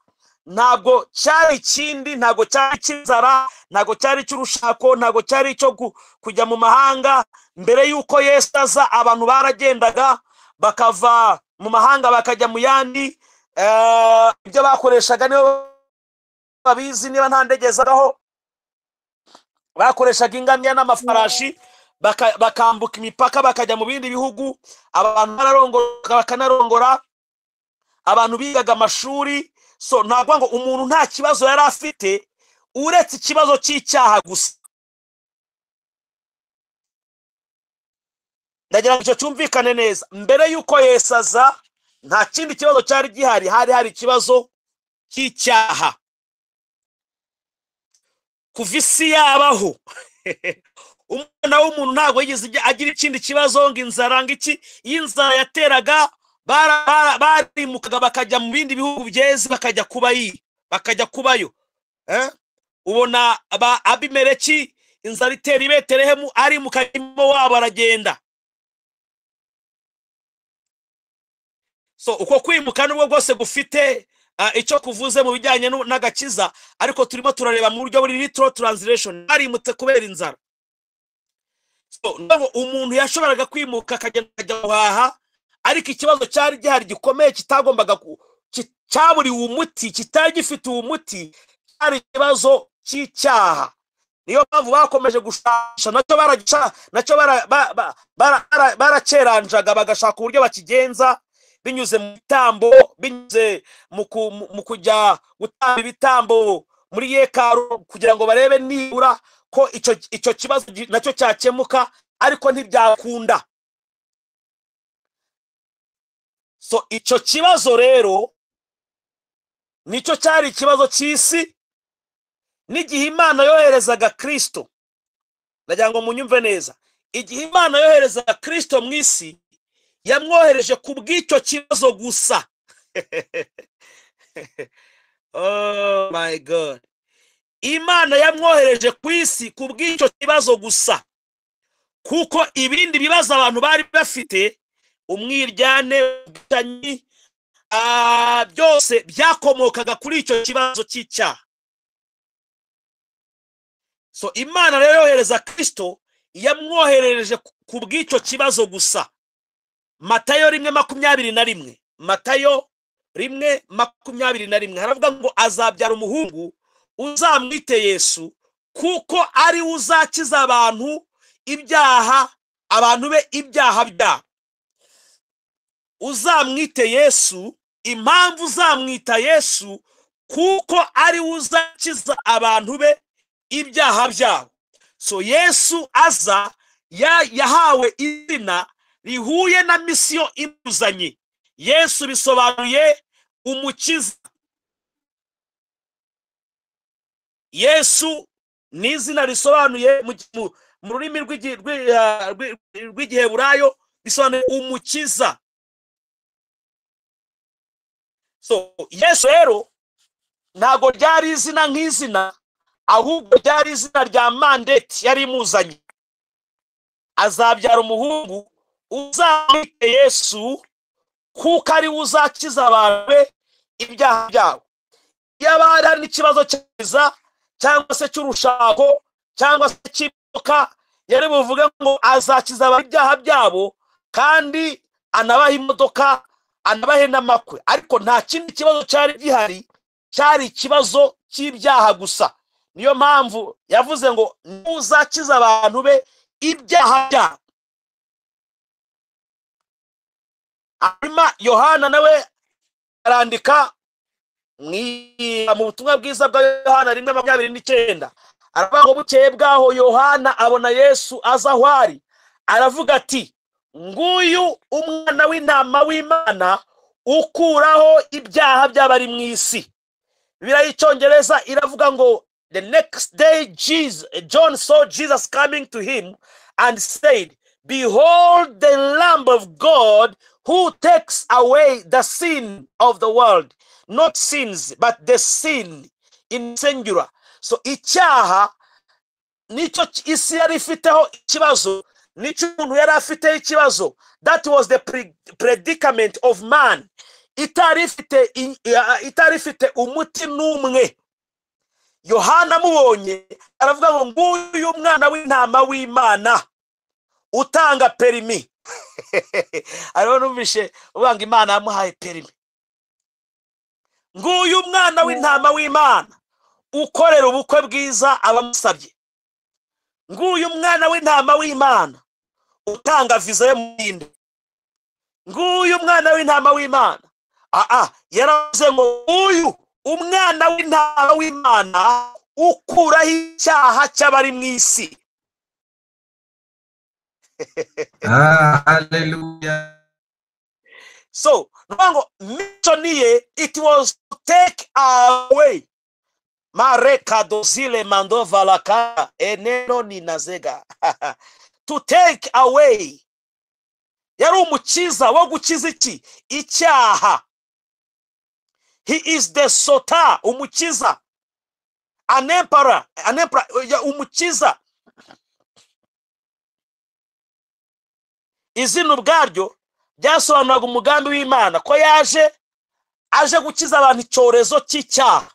ntabwo cyari ikindi, ntabwo cyari cy'inzara, ntabwo cyari cy'urushako, ntabwo cyari icyo kujya mu mahanga. Mbere y'uko Yesu aza abantu baragendaga bakava mu mahanga bakajya mu yandi. Ibyo bakoreshaga nibo babizi, niba nta ndege zagaho bakoreshaga ingamya n'amafarashi, bakambuka imipaka bakajya mu bindi bihugu. Abantu bararongora bakanarongora, abantu bigaga amashuri. So ntabwo ngo umuntu nta kibazo yari afite uretse ikibazo cy'icyaha gusa. Ndagira ngo icyo cyumvikane neza. Mbere y'uko Yesu aza nta kindi kibazo cyari gihari, hari ikibazo cy'icyaha. Kuva isi yabaho umwana w'umuntu ntabwo yigeze agira ikindi kibazo ngo inzara ngo iki. Iyo inzara yateraga barimukaga bakajya mu bindi bihugu byeze, bakajya kubayo. Ubona ba Abimeleki inzara itera i Betelehemu, arimuka wabo aragenda. So uko kwimuka nubwo bwose gufite icyo kuvuze mu bijyanye n'agakiza, ariko turimo turareba mu buryo buri literal translation, barimutse kubera inzara. So umuntu yashoboraga kwimuka akagenda guhaha, ariko ikibazo cyari gihari gikomeye kitagombaga cyaburiwe umuti, kitari gifite umuti, cyari ikibazo cy'icyaha. Niyo mpamvu bakomeje gushakisha, nacyo barakeranjaga bagashaka uburyo bakigenza, binyuze mu bitambo, binyuze mu kujya gutamba ibitambo muri yekaru kugira ngo barebe nibura ko icyo kibazo nacyo cyakemuka, ariko ntibyakunda. So icyo kibazo rero nicyo cyari ikibazo cy'isi. N'igihe Imana yoherezaga Kristo, ndagira ngo munyumve neza, igihe Imana yoherezaga Kristo mu isi, yamwohereje ku bw'icyo kibazo gusa. Oh my God. Imana yamwohereje ku isi ku bw'icyo kibazo gusa, kuko ibindi bibazo abantu bari bafite, umwiryane, ubwicanyi, byose byakomokaga kuri icyo kibazo cy'icyaha. So Imana rero yohereza Kristo, yamwoherereje ku bw'icyo kibazo gusa. Matayo 1:21, Matayo 1:21 haravuga ngo azabyara umuhungu uzamwite Yesu, kuko ari we uzakiza abantu ibyaha, abantu be ibyaha byabo. Uzamwite Yesu. Impamvu uzamwita Yesu, kuko ari we uzakiza abantu be ibyaha byabo. So Yesu aza yahawe izina rihuye na mission imuzanye. Yesu bisobanuye umukiza. Yesu ni izina risobanuye mu rurimi rw'Igiheburayo, bisobanuye umukiza. So Yesu rero ntago ryari izina nk'izina, ahubwo ryari izina rya mandate yari imuzanye. Azabyara umuhungu uzamwite Yesu, kuko ari we uzakiza abantu be ibyaha byabo. Iyo hari n'ikibazo cyiza cyangwa se cy'urushako cyangwa se cy'imodoka, yari buvuge ngo azakiza abantu ibyaha byabo kandi anabaha imodoka, anabahe n'amakwe. Ariko nta kindi kibazo cyari gihari, cyari ikibazo cy'ibyaha gusa. Niyo mpamvu yavuze ngo uzakiza abantu be ibyaha byabo. Hanyuma Yohana nawe arandika mu butumwa bwiza bwa Yohana 1:29, aravuga ngo bukeye bwaho Yohana abona Yesu aza aho ari, aravuga ati nguyu umwana w'intama w'Imana ukuraho ibyaha by'abari mu isi. Bibiliya y'Icyongereza iravuga ngo the next day John saw Jesus coming to him and said, behold the Lamb of God who takes away the sin of the world. Not sins, but the sin in singular. So icyaha nicyo isi yari ifiteho ikibazo, nicyo umuntu yari afiteho ikibazo. That was the predicament of man. Itari ifite umuti n'umwe. Yohana amubonye aravuga ngo nguyu umwana w'intama w'Imana utanga perimi. Ariho numvishe uvuga ngo Imana yamuhaye perimi. Nguyu umwana w'intama w'Imana ukorera ubukwe bwiza abamusabye. Nguyu umwana w'intama w'Imana utanga viza yo mu Buhinde. Nguyu umwana w'intama w'Imana. Yaravuze ngo uyu umwana w'intama w'Imana ukuraho icyaha cy'abari mu isi. Hallelujah. So ngo mission ye, it was to take away mareka dozile mandova laka eneno ninazega to take away. Yari umukiza wo gukiza iki? Icyaha. He is the sota, umukiza, an emperor, umukiza. Izina ubwaryo byasobanuraga umugambi w'Imana ko yaje aje gukiza abantu icyorezo cy'icyaha.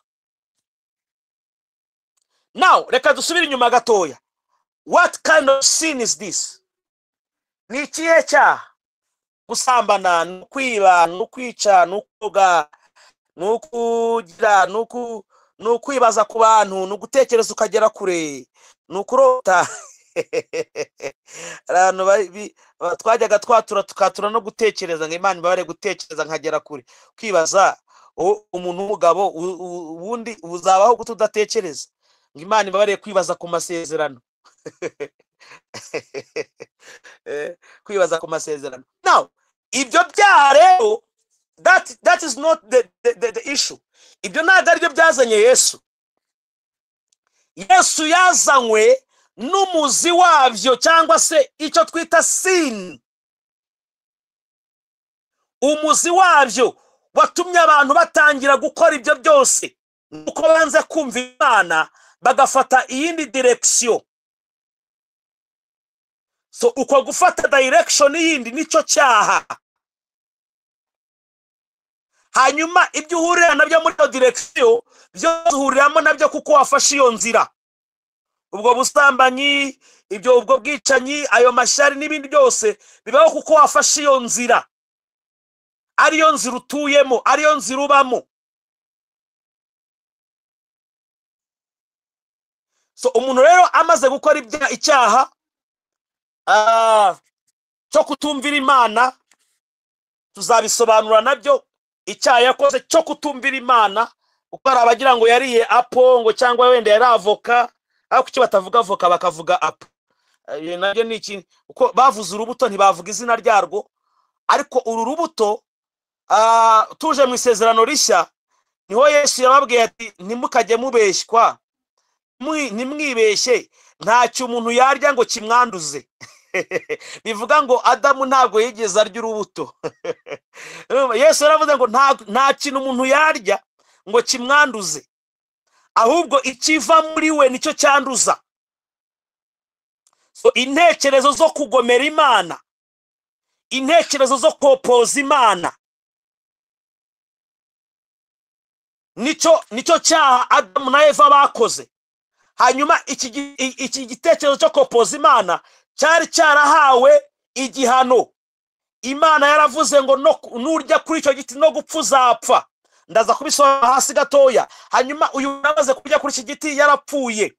Now reka dusubire inyuma gatoya. What kind of sin is this? Ni ikihe cyaha? Gusambana, no kwiba, no kwica, no koga, no kugira, no kwibaza ku bantu, no gutekereza ukagera kure, no kurota. Abantu twajyaga twatura tukatura no gutekereza ngo Imana ibabare gutekereza nkagera kure. Kwibaza umuntu w'umugabo ubundi uzabaho gute udatekereza? Ngo Imana ibabare kwibaza ku masezerano. Kwibaza ku masezerano. Now ibyo byaha rero, that is not the issue. Ibyo ntabwo aribyo byazanye Yesu. Yesu yazanywe n'umuzi wabyo, cyangwa se icyo twita sin. Umuzi wabyo Watumye abantu batangira gukora ibyo byose nuko banze kumva Imana, bagafata iyindi direction. So uko gufata direction yindi nicyo cyaha. Hanyuma ibyo uhurira nabyo muri iyo direction byose uhuriramo nabyo kuko wafashe iyo nzira. Ubwo busambanyi, ibyo, ubwo bwicanyi, ayo mashyari n'ibindi byose bibaho kuko wafashe iyo nzira, ariyo nzira utuyemo, ariyo nzira ubamo. So umuntu rero amaze gukora icyaha cyo kutumvira Imana, tuzabisobanura nabyo, icyaha yakoze cyo kutumvira Imana, kuko hari abagira ngo yariye apo ngo cyangwa wenda yari avoka, ariko kuki batavuga avoka bakavuga apo? Nabyo ni iki? Kuko bavuze urubuto ntibavuga izina ryarwo. Ariko uru rubuto, tuje mu isezerano rishya, niho Yesu yababwiye ati ntimukajye mubeshywa, ntimwibeshye, ntacyo umuntu yarya ngo kimwanduze. Bivuga ngo Adamu ntabwo yigeze arya urubuto. Yesu yaravuze ngo nta kintu umuntu yarya ngo kimwanduze, ahubwo ikiva muri we nicyo cyanduza. So intekerezo zo kugomera Imana, intekerezo zo kopoza Imana, nicyo cyaha Adamu na Eva bakoze. Hanyuma iki gitekerezo cyo kopoza Imana cyari cyarahawe igihano. Imana yaravuze ngo nurya kuri icyo giti no gupfa uzapfa. Ndaza kubisobanura hasi gatoya. Hanyuma uyu amaze kurya kuri iki giti yarapfuye.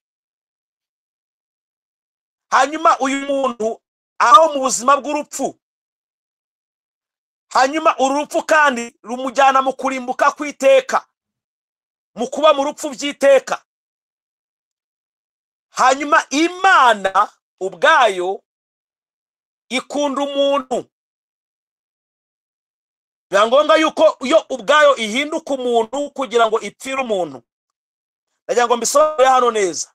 Hanyuma uyu muntu aho mu buzima bw'urupfu. Hanyuma uru rupfu kandi rumujyana mu kurimbuka kwiteka, mu kuba mu rupfu by'iteka. Hanyuma Imana ubwayo ikunda umuntu, biba ngombwa yuko yo ubwayo ihinduka umuntu kugira ngo ipfire umuntu. Ndagira ngo mbisobanure hano neza.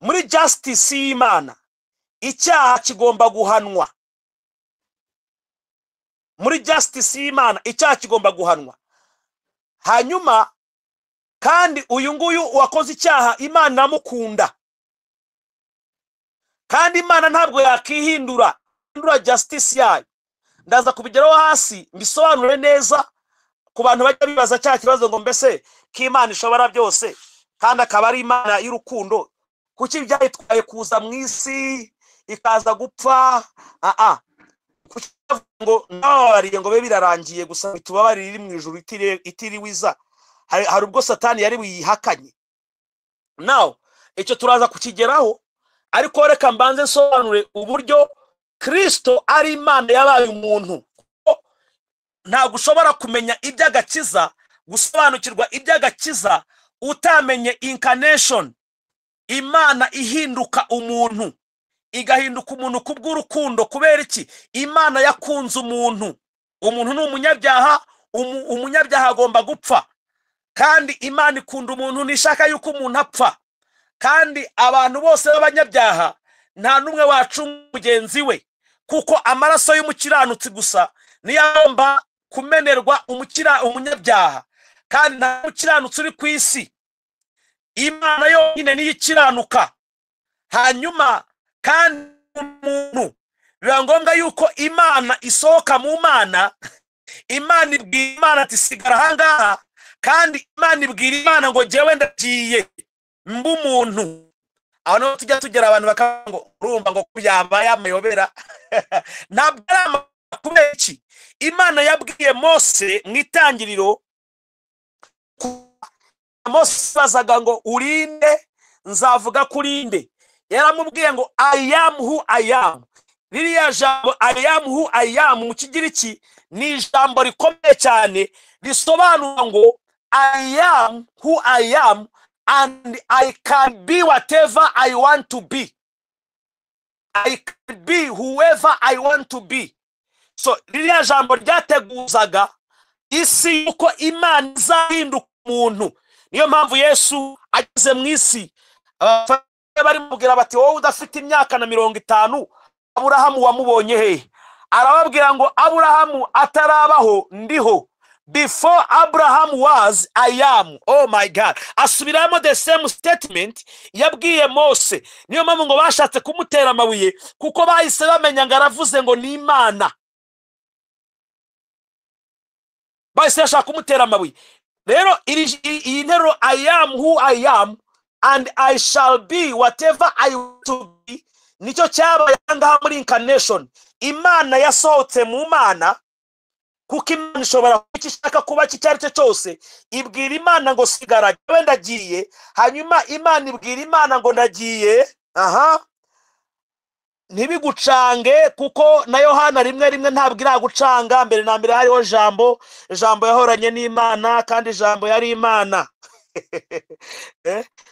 Muri justice y'Imana, icyaha kigomba guhanwa. Muri justice y'Imana icyaha kigomba guhanwa. Hanyuma kandi uyu nguyu wakoze icyaha Imana iramukunda, kandi Imana ntabwo yakihindura justice yayo. Ndaza kubigeraho hasi mbisobanure neza ku bantu bajya bibaza cya kibazo ngo mbese ko Imana ishobora byose kandi akaba ari Imana y'urukundo, kuki byayitwaye kuza mu isi ikaza gupfa? Kuki ngo nababariye ngo be birarangiye gusa bitubabarire iri mu ijuru itiriwe iza? Hari ubwo Satani yari buyihakanye. Now icyo turaza kukigeraho, ariko reka mbanze nsobanure uburyo Kristo ari Imana yabaye umuntu. Ntabwo ushobora kumenya iby'agakiza, gusobanukirwa iby'agakiza utamenye incarnation, Imana ihinduka umuntu, igahinduka umuntu kubw'urukundo. Kubera iki? Imana yakunze umuntu. Umuntu ni umunyabyaha, umunyabyaha agomba gupfa, kandi Imana ikunda umuntu, ntishaka yuko umuntu apfa. Kandi abantu bose b'abanyabyaha nta n'umwe wacunga mugenzi we, kuko amaraso y'umukiranutsi gusa niyo agomba kumenerwa umunyabyaha, kandi nta mukiranutsi uri ku isi. Imana yonyine niyo ikiranuka. Hanyuma kandi umuntu biba ngombwa yuko Imana isohoka mu Mana. Imana ibwira Imana ati sigara ahangaha, kandi Imana ibwira Imana ngo jyewe ndagiye mba umuntu. Aho niho tujya tugera abantu bakavuga ngo urumva ngo yabaye amayobera. Ntabwo ari kubera iki? Imana yabwiye Mose mu itangiriro, Mose bazaga ngo urinde, nzavuga kurinde. Yaramubwiye ngo I am who I am. Ririya jambo I am who I am mu Kigiriki ni ijambo rikomeye cyane, risobanura ngo I am who I am and I can be whatever I want to be. I can be whoever I want to be. So ririya jambo ryateguzaga isi yuko Imana izahinduka umuntu. Niyo mpamvu Yesu ageze mu isi barimubwira bati wowe udafite imyaka na 50, Aburahamu wamubonye hehe? Arababwira ngo Aburahamu atarabaho ndiho. Before Abraham was, I am. Oh my God. Asubiramo the same statement yabwiye Mose. Niyo mpamvu ngo bashatse kumutera amabuye, kuko bahise bamenya ngo aravuze ngo ni Imana. Bahise bashaka kumutera amabuye. Rero iyi nteruro I am who I am and I shall be whatever I want to be, nicyo cyabaye ngaha muri incarnation. Imana yasohotse mu Mana, kuko Imana ishobora kuba icyo ishaka kuba icyo ari cyo cyose. Ibwira Imana ngo sigara jyewe ndagiye, hanyuma Imana ibwira Imana ngo ndagiye. Aha, ntibigucange, kuko na Yohana rimwe rimwe ntabwo iragucanga. Mbere na mbere hariho Jambo, Jambo yahoranye n'Imana kandi Jambo yari Imana.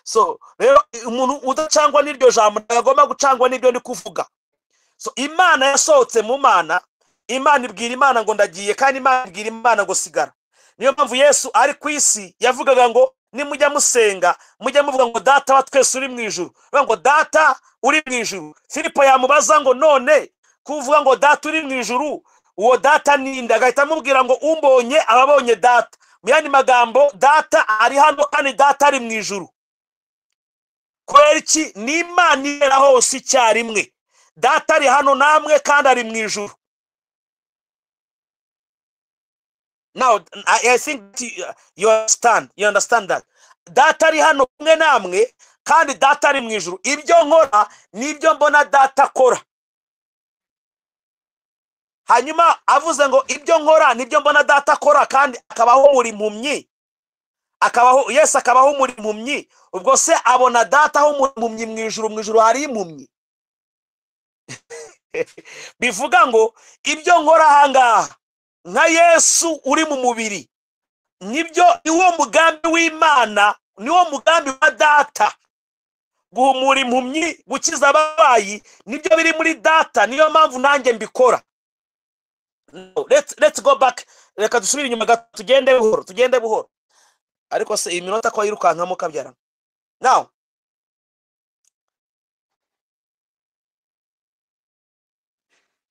So rero umuntu udacangwa n'iryo jambo ntagomba gucangwa n'ibyo ndi kuvuga. So Imana yasohotse mu Mana, Imana ibwira Imana ngo ndagiye, kandi Imana ibwira Imana ngo sigara. Niyo mpamvu Yesu ari ku isi yavugaga ngo nimujya musenga mujya muvuga ngo Data wa twese uri mu ijuru, bavuga ngo Data uri mu ijuru. Filipo yamubaza ngo none kuvuga ngo Data uri mu ijuru, uwo Data ninde? Agahita amubwira ngo umbonye ababonye Data. Mu yandi magambo, Data ari hano kandi Data ari mu ijuru. Kubera iki? Ni Imana ibera hose icyarimwe. Data ari hano namwe kandi ari mu ijuru. Now, I think you understand. You understand that. Data ari hano kumwe namwe kandi Data ari mu ijuru. Ibyo nkora nibyo mbona Data akora. Hanyuma avuze ngo ibyo nkora nibyo mbona Data akora, kandi akabaho muri impumyi. Akabaho Yesu akabaho muri impumyi. Ubwo se abona Data aho muri impumyi mu ijuru, mu ijuru hari impumyi. Bivuga ngo ibyo nkora ahangaha nka Yesu uri mu mubiri, nibyo niwo mugambi w'Imana, niwo mugambi wa Data. Guhumura impumyi, gukiza abarwayi, nibyo biri muri Data, niyo mpamvu nanjye mbikora. No, let's go back. Reka dusubire inyuma gato, tugende buhoro, tugende buhoro. Ariko se iyi minota ko yirukankamo kabyara. Now,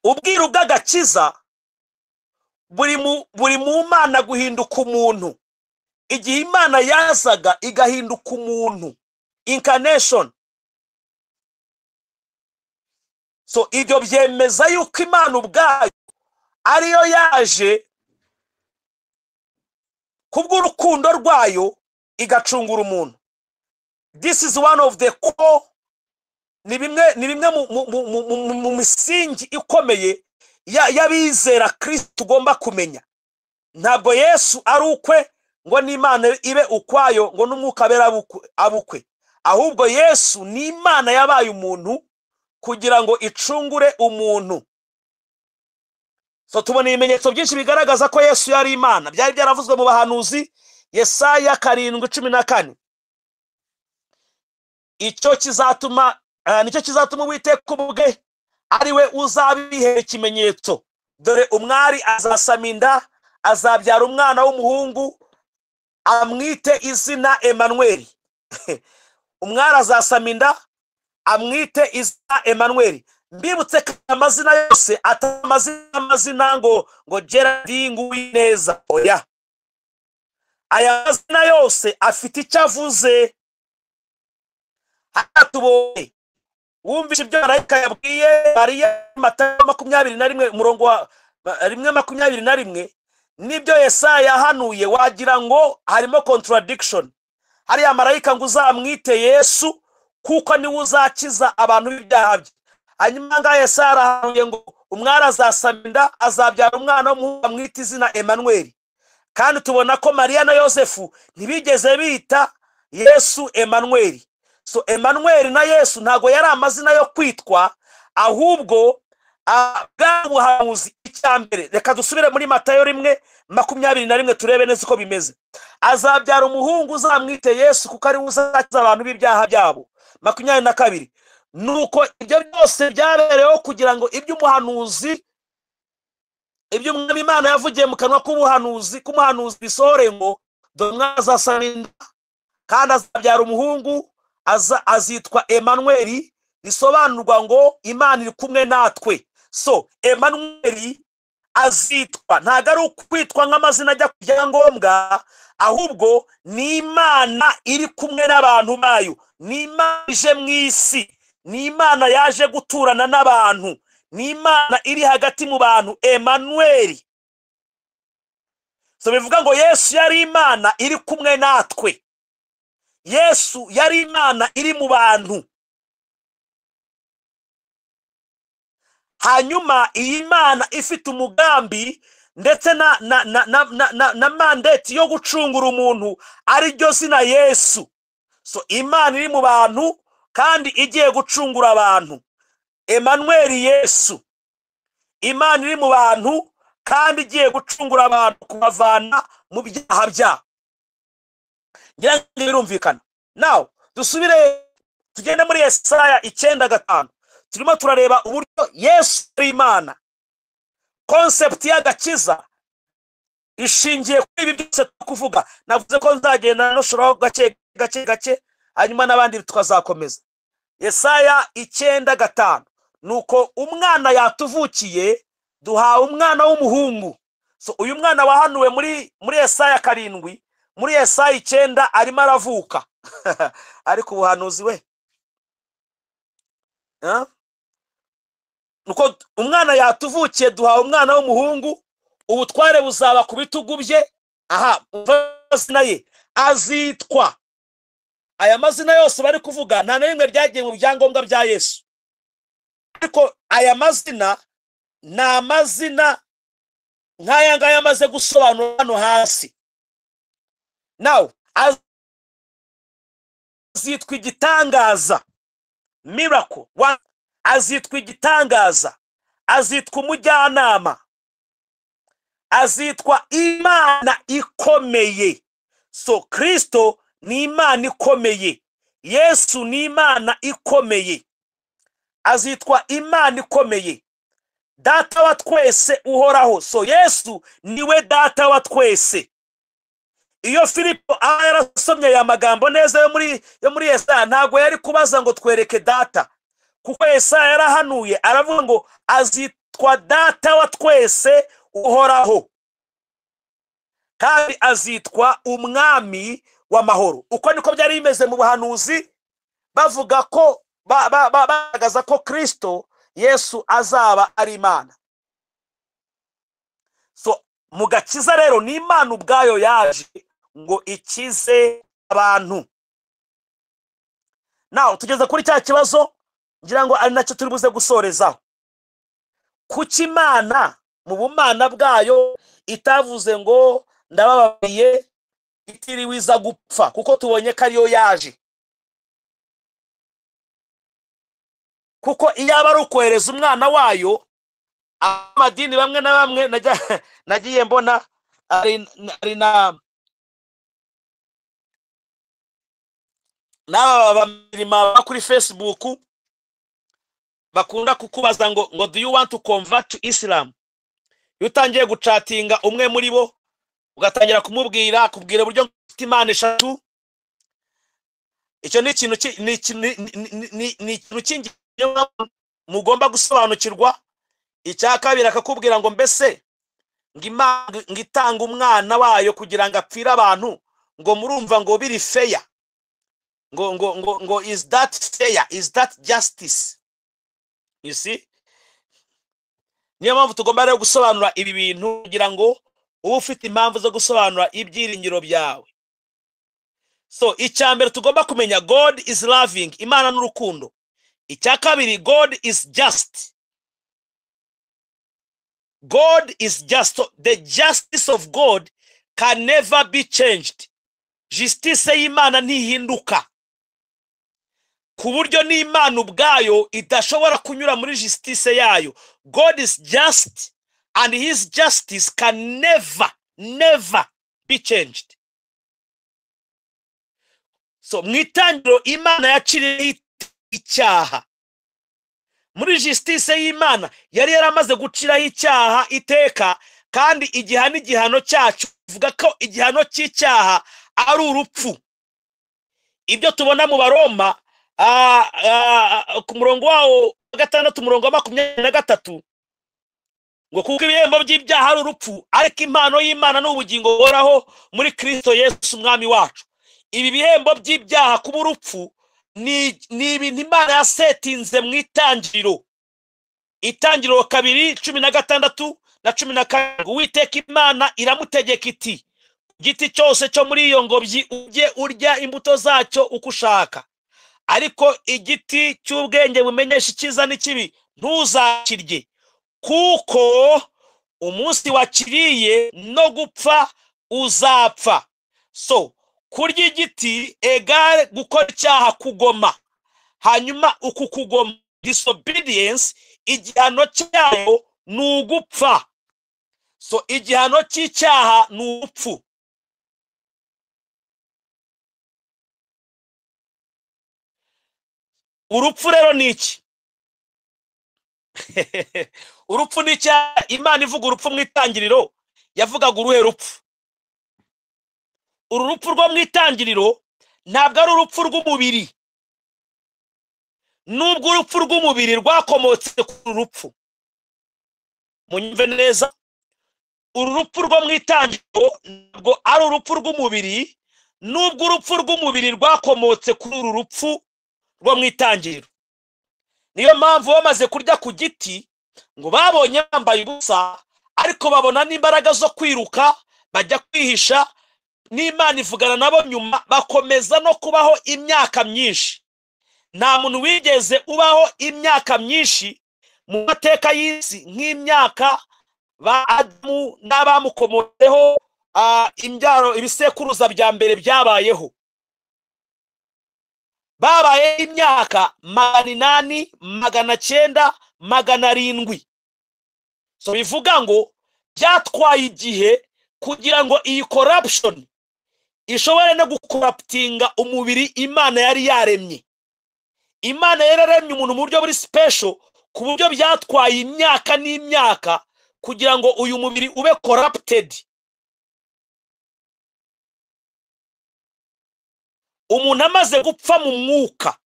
ubwiru bw'agakiza buri mu Mana guhinduka umuntu. Igihe Imana yazaga igahinduka umuntu, incarnation. So ibyo byemeza yuko Imana ubwayo ariyo yaje kubw'urukundo rwayo igacungura umuntu. This is one of the core, ni bimwe mu misingi ikomeye y'abizera Kristo tugomba kumenya. Ntabwo Yesu ari ukwe ngo n'Imana ibe ukwayo ngo n'umwuka abera abukwe, ahubwo Yesu ni Imana yabaye umuntu kugira ngo icungure umuntu. So tubona ibimenyetso byinshi bigaragaza ko Yesu yari Imana. Byari byaravuzwe mu bahanuzi, Yesaya 7:14. Icyo kizatuma nicyo kizatuma Uwiteka ubwe ari we uzabihera ikimenyetso. Dore umwari azasama inda, azabyara umwana w'umuhungu, amwite izina Emmanuel. Umwari azasama inda, amwite izina Emmanuel. Mbibutse ko amazina yose atamazina ngo Gerard Nguwineza, oya. Aya mazina yose afite icyo avuze. Hatubonye wumvise ibyo marayika yabwiye Mariya, Matayo 21 umurongo wa 1:21, nibyo Yesaya yahanuye, wagira ngo harimo contradiction. Hariya marayika ngo uzamwite Yesu kuko niwe uzakiza abantu b'ibyaha bye. Hanyuma ngaha Yesaya arahanuye ngo umwari azasama inda, azabyara umwana w'umuhungu, amwite izina Emmanuel. Kandi tubona ko Mariya na Yosefu ntibigeze bita Yesu Emmanuel. So Emmanuel na Yesu ntago yari amazina yo kwitwa, ahubwo bwa buhanuzi. Icyambere, reka dusubire muri Matayo 1:21 turebe neza uko bimeze. Azabyara umuhungu uzamwite Yesu kuko ari we uzakiza abantu b'ibyaha byabo. 22. Nuko ibyo byose byabereyeho kugira ngo ibyo umuhanuzi, ibyo Umwami Imana yavugiye mu kanwa k'umuhanuzi bisohore ngo dore umwana azasama inda kandi azabyara umuhungu, azitwa Emmanuel, risobanurwa ngo Imana iri kumwe natwe. So Emmanuel Azitwa, ntabwo ari ukwitwa nk'amazina ajya ku byangombwa, ahubwo ni Imana iri kumwe n'abantu bayo, ni Imana ije mu isi, ni Imana yaje guturana n'abantu, ni Imana iri hagati mu bantu, Emanuweli. So bivuga ngo Yesu yari Imana iri kumwe natwe, Yesu yari Imana iri mu bantu. Hanyuma iyi Mana ifite umugambi ndetse na mandate yo gucungura umuntu, ari ryo zina Yesu. So Imana iri mu bantu kandi igiye gucungura abantu, Emmanuel Yesu. Imana iri mu bantu kandi igiye gucungura abantu, kubavana mu byaha byabo. Ngira ngo birumvikana. Now dusubire tugende muri Yesaya 9:5. Turimo turareba uburyo Yesu ari Imana. Concept y'agakiza ishingiye kuri ibi byose tukuvuga. Navuze ko nzagenda noshora gake gake gake, hanyuma n'abandi tukazakomeza. Yesaya 9:5. Nuko umwana yatuvukiye, duhawe umwana w'umuhungu. So uyu mwana wahanuwe muri Yesaya 7, muri Yesaya 9 arimo aravuka. Ariko ubuhanuzi we, nuko umwana yatuvukiye, duhawe umwana w'umuhungu, ubutware buzaba ku bitugu bye. Aha amazina ye azitwa, aya mazina yose bari kuvuga nta na rimwe ryagiye mu byangombwa bya Yesu, ariko aya mazina ni amazina nk'aya ngaya amaze gusobanura hano hasi. Now azitwa igitangaza, miracle, azitwa igitangaza, azitwa umujyanama, azitwa Imana ikomeye. So Kristo ni Imana ikomeye, Yesu ni Imana ikomeye, azitwa Imana ikomeye, Data wa twese uhoraho. So Yesu niwe Data wa twese. Iyo Filipo yarasomye aya magambo neza yo muri Yesaya, ntabwo yari kubaza ngo twereke Data, kuko Yesaya yarahanuye aravuga ngo azitwa Data wa twese uhoraho, kandi azitwa Umwami w'amahoro. Uko niko byari bimeze mu buhanuzi, bavuga ko bagaragaza ko Kristo Yesu azaba ari Imana. So mu gakiza rero ni Imana ubwayo yaje ngo ikize abantu. Now tugeze kuri cya kibazo ngira ngo ari nacyo turi buze gusorezaho. Kuki Imana mu bumana bwayo itavuze ngo ndababariye itiriwe iza gupfa, kuko tubonye ko ariyo yaje? Kuko iyo aba ari ukohereza umwana wayo, amadini bamwe na bamwe nagiye mbona ari na n'aba bamirima kuri Facebook bakunda kukubaza ngo do you want to convert to Islam? Iyo utangiye gucatinga umwe muri bo, ugatangira kumubwira kubwira uburyo mfite Imana eshatu, icyo ni ikintu ni mugomba gusobanukirwa. Icya kabiri akakubwira ngo mbese ngo itanga umwana wayo kugira ngo apfire abantu, ngo murumva ngo biri fair, ngo ngo ngo ngo is that fair, is that justice? You see, niyo mpamvu tugomba rero gusobanura ibi bintu kugira ngo ube ufite impamvu zo gusobanura ibyiringiro byawe. So icya mbere tugomba kumenya, God is loving, Imana n'urukundo. Icya kabiri, God is just. God is just. So the justice of God can never be changed. Justice y'Imana ntihinduka, ku buryo n'Imana ubwayo idashobora kunyura muri justice yayo. God is just and his justice can never, never be changed. So mu itangiriro Imana yaciriye icyaha. Muri justice y'Imana yari yaramaze guciraho icyaha iteka, kandi igihano igihano cyacu bivuga ko igihano cy'icyaha ari urupfu. Ibyo tubona mu Baroma ku murongo wawo wa 6 umurongo wa 23, Ngo kuko ibihembo by'ibyaha ari urupfu, ariko impano y'Imana ni ubugingo buhoraho muri Kristo Yesu umwami wacu. Ibi bihembo by'ibyaha kuba urupfu ni ibintu Imana yasetinze mu itangiriro. Itangiriro 2:16 na 17. Uwiteka Imana iramutegeka iti, igiti cyose cyo muri iyo ngobyi ujye urya imbuto zacyo uko ushaka, ariko igiti cy'ubwenge bumenyesha icyiza n'ikibi ntuzakirye, kuko umunsi wakiriye no gupfa uzapfa. So kurya igiti egare gukora icyaha, kugoma. Hanyuma uku kugoma, disobedience, igihano cyayo ni ugupfa. So igihano cy'icyaha ni urupfu. Urupfu rero ni iki? Urupfu ni icyaha. Imana ivuga urupfu mu itangiriro, yavugaga uruhe rupfu? Uru rupfu rwo mu itangiriro ntabwo ari urupfu rw'umubiri, nubwo urupfu rw'umubiri rwakomotse ku rupfu. Munyumve neza, uru rupfu rwo mu itangiriro ntabwo ari urupfu rw'umubiri, nubwo urupfu rw'umubiri rwakomotse kuri uru rupfu rwo mu itangiriro. Niyo mpamvu bamaze kurya ku giti ngo babonye bambaye ubusa, ariko babona n'imbaraga zo kwiruka bajya kwihisha, n'Imana ivugana nabo nyuma, bakomeza no kubaho imyaka myinshi. Nta muntu wigeze ubaho imyaka myinshi mu mateka y'isi nk'imyaka ba Adamu n'abamukomotseho, imbyaro ibisekuruza bya mbere byabayeho. Babaye imyaka 800, 900, 700. So bivuga ngo byatwaye igihe kugira ngo iyi corruption ishobore no gukoraptinga umubiri Imana yari yaremye. Imana yararemye umuntu mu buryo buri special, ku buryo byatwaye imyaka n'imyaka kugira ngo uyu mubiri ube corrupted. Umuntu amaze gupfa mu mwuka.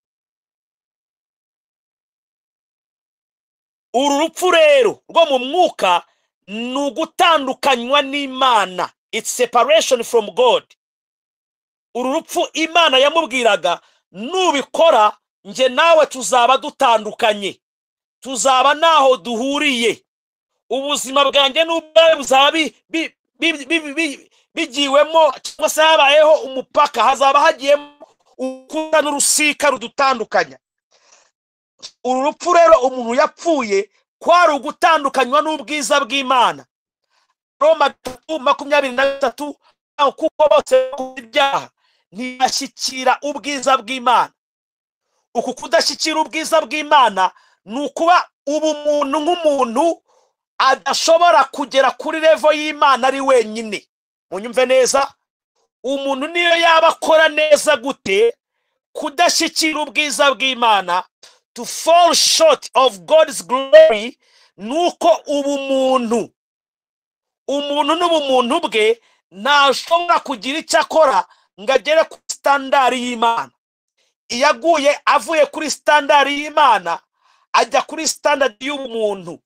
Uru rupfu rero rwo mu mwuka ni ugutandukanywa n'Imana. It's separation from God. Uru rupfu Imana yamubwiraga, nubikora nje nawe tuzaba dutandukanye, tuzaba naho duhuriye, ubuzima bwanjye n'ubwawe buzaba bigiwemo, cyangwa se habayeho umupaka, hazaba hagiyemo ukuta n'urusika rudutandukanya. Uru rupfu rero umuntu yapfuye kwari ugutandukanywa n'ubwiza bw'Imana. Roma 3:23, kuko bose ibyaha ntibashyikira ubwiza bw'Imana. Uku kudashyikira ubwiza bw'Imana ni ukuba ubumuntu nk'umuntu adashobora kugera kuri level y'Imana ari wenyine. Munyumve neza, umuntu niyo yaba akora neza gute, kudashyikira ubwiza bw'Imana, to fall short of God's glory, nuko ubumuntu, umuntu n'ubumuntu bwe ntashobora kugira icyo akora ngo agere kuri standard y'Imana. Iyo aguye avuye kuri standard y'Imana ajya kuri standard y'ubumuntu.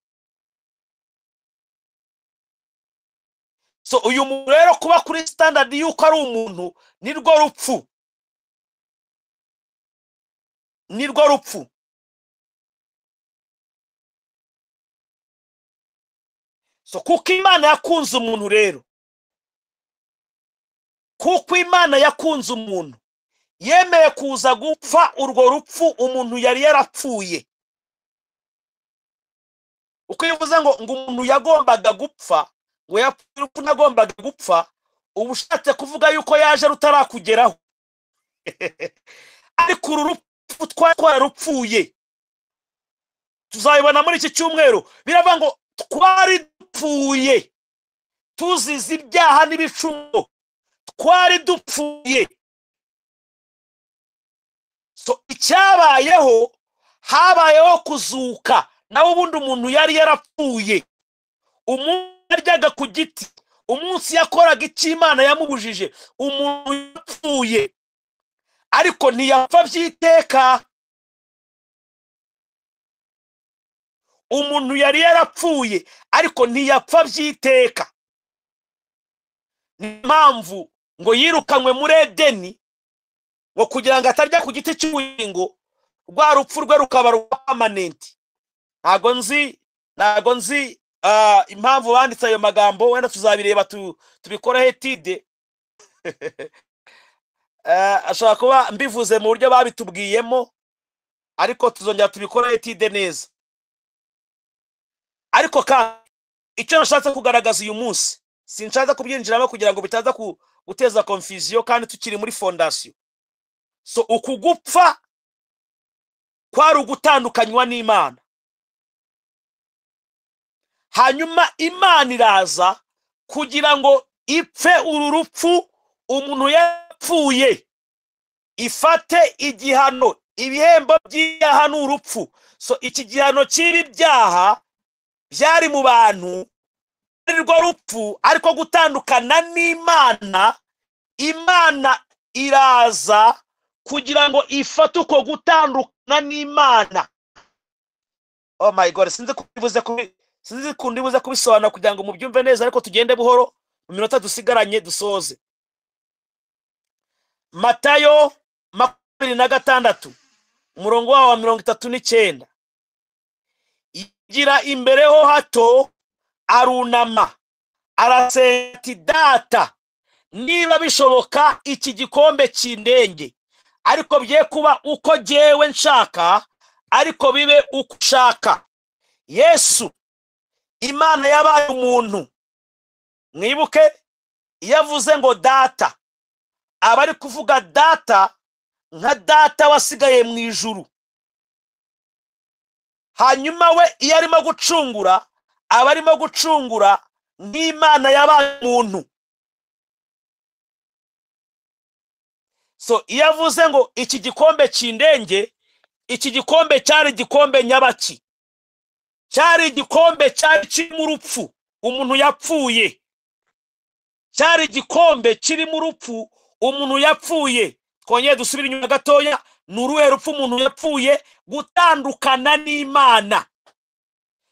So uyu muntu rero kuba kuri standard y'uko ari umuntu nirwo rupfu, nirwo rupfu. So kuko Imana yakunze umuntu rero, kuko Imana yakunze umuntu, yemeye kuza gupfa urwo rupfu umuntu yari yarapfuye. Uko ivuze ngo umuntu yagombaga gupfa, ngo yapfuye urupfu nagombaga gupfa, uba ushatse kuvuga yuko yaje rutarakugeraho. Ariko uru rupfu twararupfuye, tuzabibona muri iki cyumweru. Biravuga ngo twari dupfuye tuzize ibyaha n'ibicumuro, twari dupfuye. So icyabayeho, habayeho kuzuka. Nawe ubundi umuntu yari yarapfuye. Umuntu yaryaga ku giti, umunsi yakoraga icyo Imana yamubujije, umuntu yapfuye, ariko ntiyapfa by'iteka. Umuntu yari yarapfuye, ariko ntiyapfa by'iteka. Ni impamvu ngo yirukanwe muri Edeni, ngo kugira ngo atarya ku giti cy'ubugingo, rwa rupfu rwe rukaba rwa permanent. Ntago nzi impamvu banditse ayo magambo, wenda tuzabireba, tubikoreho étude. Ashobora kuba mbivuze mu buryo babitubwiyemo, ariko tuzongera tubikoreho étude neza. Ariko kandi icyo nashatse kugaragaza uyu munsi, sinshatse kubyinjiramo kugira ngo bitaza guteza confusion kandi tukiri muri fondation. So uku gupfa kwari ugutandukanywa n'Imana. Hanyuma Imana iraza kugira ngo ipfe uru rupfu umuntu yapfuye, ifate igihano. Ibihembo by'ibyaha ni urupfu. So iki gihano cy'ibi byaha byari mu bantu ari rwo rupfu, ariko gutandukana n'Imana. Imana iraza kugira ngo ifate uko gutandukana n'Imana. Oh my God, sinzi ukuntu ibuze kubisobanura kugira ngo mubyumve neza, ariko tugende buhoro mu minota dusigaranye dusoze. Matayo 26, umurongo wawo wa 39: yigira imbere ho hato, arunama, arasenga ati: "Data, niba bishoboka, iki gikombe kindenge, ariko bye kuba uko jyewe nshaka, ariko bibe uko ushaka." Yesu, Imana yabaye umuntu. Mwibuke, iyo avuze ngo "Data", aba ari kuvuga Data nka Data wasigaye mu ijuru. Hanyuma we iyo arimo gucungura, aba arimo gucungura nk'Imana yabaye umuntu. So iyo avuze ngo "Iki gikombe kindenge", iki gikombe cyari igikombe nyabaki? Cyari igikombe cyari kirimo urupfu, umuntu yapfuye. Cyari igikombe kirimo urupfu, umuntu yapfuye. Twongere dusubire inyuma gatoya. Ni uruhe rupfu umuntu yapfuye? Gutandukana n'Imana.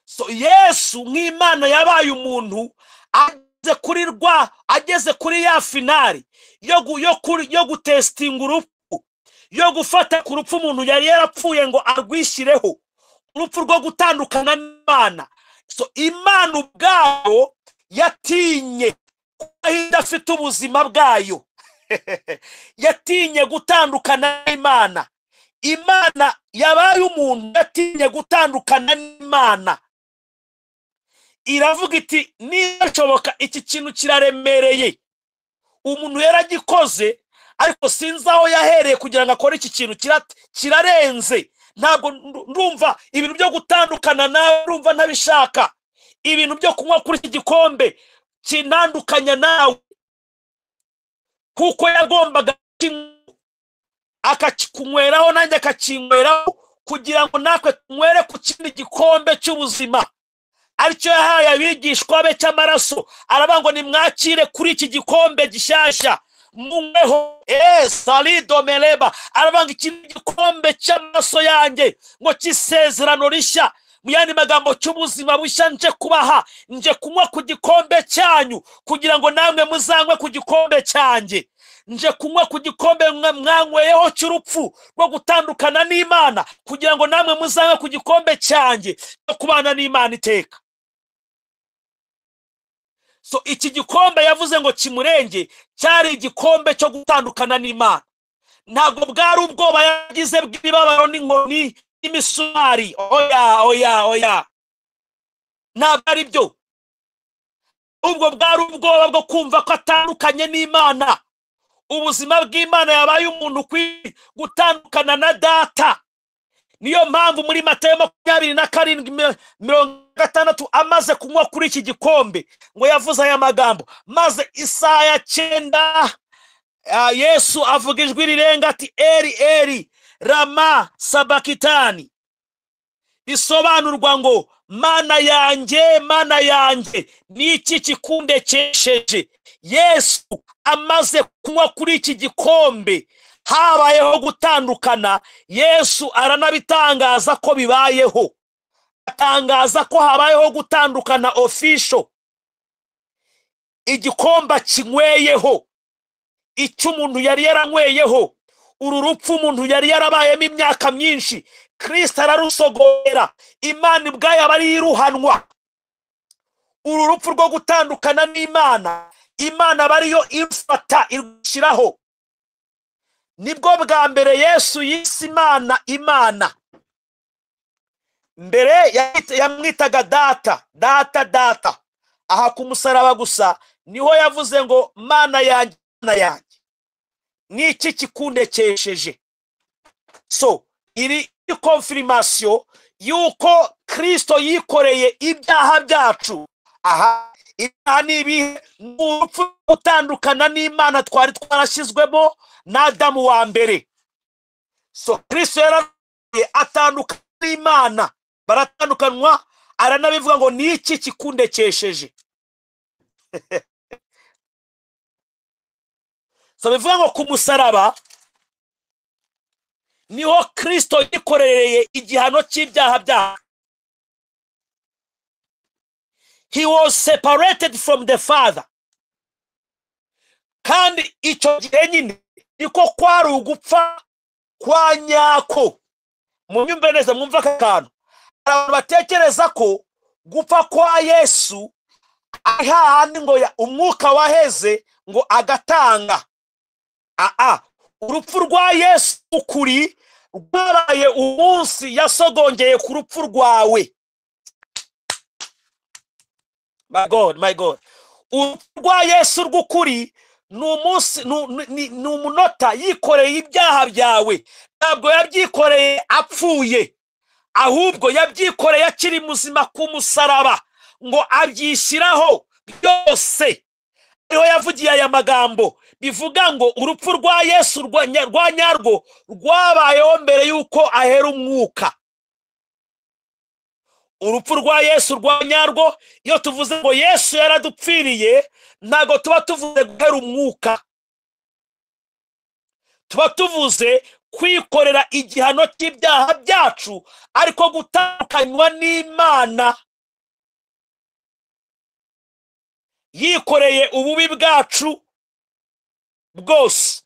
So Yesu nk'Imana yabaye umuntu, ageze kuri rwa ageze kuri ya finale yo gutestinga urupfu, yo gufata ku rupfu umuntu yari yarapfuye ngo arwishyireho, urupfu rwo gutandukana n'Imana. So Imana ubwayo yatinye kuba idafite ubuzima bwayo, yatinye gutandukana n'Imana. Imana yabaye umuntu yatinye gutandukana n'Imana, iravuga iti: "Niba bishoboka, iki kintu kiraremereye, umuntu yaragikoze, ariko sinzi aho yahereye kugira ngo akore iki kintu, kirarenze. Ntabwo ndumva ibintu byo gutandukana nawe, ndumva ntabishaka. Ibintu byo kunywa kuri iki gikombe kinandukanya nawe." Kuko yagombaga akakikunyweraho, nanjye akakinyweraho, kugira ngo natwe tunywere ku kindi gikombe cy'ubuzima, aricyo yahaye abigishwa be cy'amaraso. Aravuga ngo: "Nimwakire kuri iki gikombe gishyashya, munyweho." Salido mereba. Aravuga ngo: "Iki ni igikombe cy'amaraso yanjye", ngo cy'isezerano rishya, mu yandi magambo cy'ubuzima bushya nje kubaha. Nje kunywa ku gikombe cyanyu kugira ngo namwe muzanywe ku gikombe cyanjye. Nje kunywa ku gikombe mwanyweyeho cy'urupfu rwo gutandukana n'Imana, kugira ngo namwe muzanywe ku gikombe cyanjye cyo kubana n'Imana iteka. So iki gikombe yavuze ngo kimurenge cyari igikombe cyo gutandukana n'Imana. Ntabwo bwari ubwoba yagize bw'imibabaro n'inkoni n'imisumari. Oya, oya, oya, ntabwo ari byo. Ubwo bwari ubwoba bwo kumva ko atandukanye n'Imana, ubuzima bw'Imana yabaye umuntu ukwiye gutandukana na Data. Niyo mpamvu muri Matayo 27, 60, amaze kunywa kuri iki gikombe, ngo yavuze aya magambo: "Maze isaha ya 9, Yesu avuga ijwi rirenga ati: 'Eri, Eri, lama sabakitani?' Bisobanurwa ngo: 'Mana yanjye, Mana yanjye, ni iki kikundekesheje?'" Yesu amaze kunywa kuri iki gikombe, habayeho gutandukana. Yesu aranabitangaza ko bibayeho. Atangaza ko habayeho gutandukana official. Igikombe kinyweyeho, icyo umuntu yari yaranyweyeho, uru rupfu umuntu yari yarabayemo imyaka myinshi, Kristo ararusogora, Imana ubwayo aba ari iruhanwa. Uru rupfu rwo gutandukana n'Imana, Imana aba ariyo irufata irushyiraho. Nibwo bwa mbere Yesu yise Imana Imana. Mbere yamwitaga data, data, data. Aha ku musaraba gusa niho yavuze ngo Mana yanjye, Mana yanjye, niki kikundekesheje? So iri confirmation yuko Kristo yikoreye ibyaha byacu. Aha ibyaha ni ibihe? Ni urupfu gutandukana n'Imana twari twarashyizwemo na Adamu wa mbere. So Kristo yaravuye atandukana n'Imana, baratandukanwa, aranabivuga ngo niki kikundekesheje? So bivuga ngo ku musaraba niho Kristo yikorereye igihano cy'ibyaha byacu. He was separated from the Father. Kandi icyo gihe nyine niko kwari ugupfa kwa nyako. Munyumve neza, mwumve aka kantu. Abantu batekereza ko gupfa kwa Yesu ari hahandi ngo umwuka waheze ngo agatanga. Urupfu rwa Yesu ukuri rwabaye umunsi yasogongeye ku rupfu rwawe. My God, my God. Urupfu rwa Yesu rw'ukuri ni umunsi, ni umunota yikoreye ibyaha byawe. Ntabwo yabyikoreye apfuye, ahubwo yabyikoreye akiri muzima ku musaraba, ngo abyishyiraho byose. Ariho yavugiye aya magambo, bivuga ngo urupfu rwa Yesu rwa nyarwo rwabayeho mbere y'uko ahera umwuka. Urupfu rwa Yesu rwa nyarwo, iyo tuvuze ngo Yesu yaradupfiriye, ntabwo tuba tuvuze guhera umwuka, tuba tuvuze kwikorera igihano cy'ibyaha byacu, ariko gutandukanywa n'Imana. Yikoreye ububi bwacu bwose.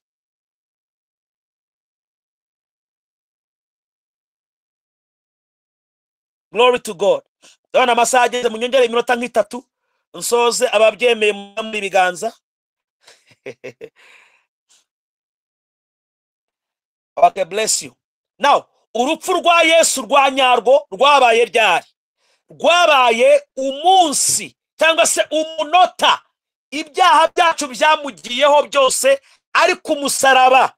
Glory to God. Ndabona amasaha ageze, munyongere iminota nk'itatu nsoze, ababyemeye muri ibiganza. Okay, bless you. Now, urupfu rwa Yesu rwa nyarwo rwabaye ryari? Rwabaye umunsi cyangwa se umunota ibyaha byacu byamugiyeho byose ari ku musaraba,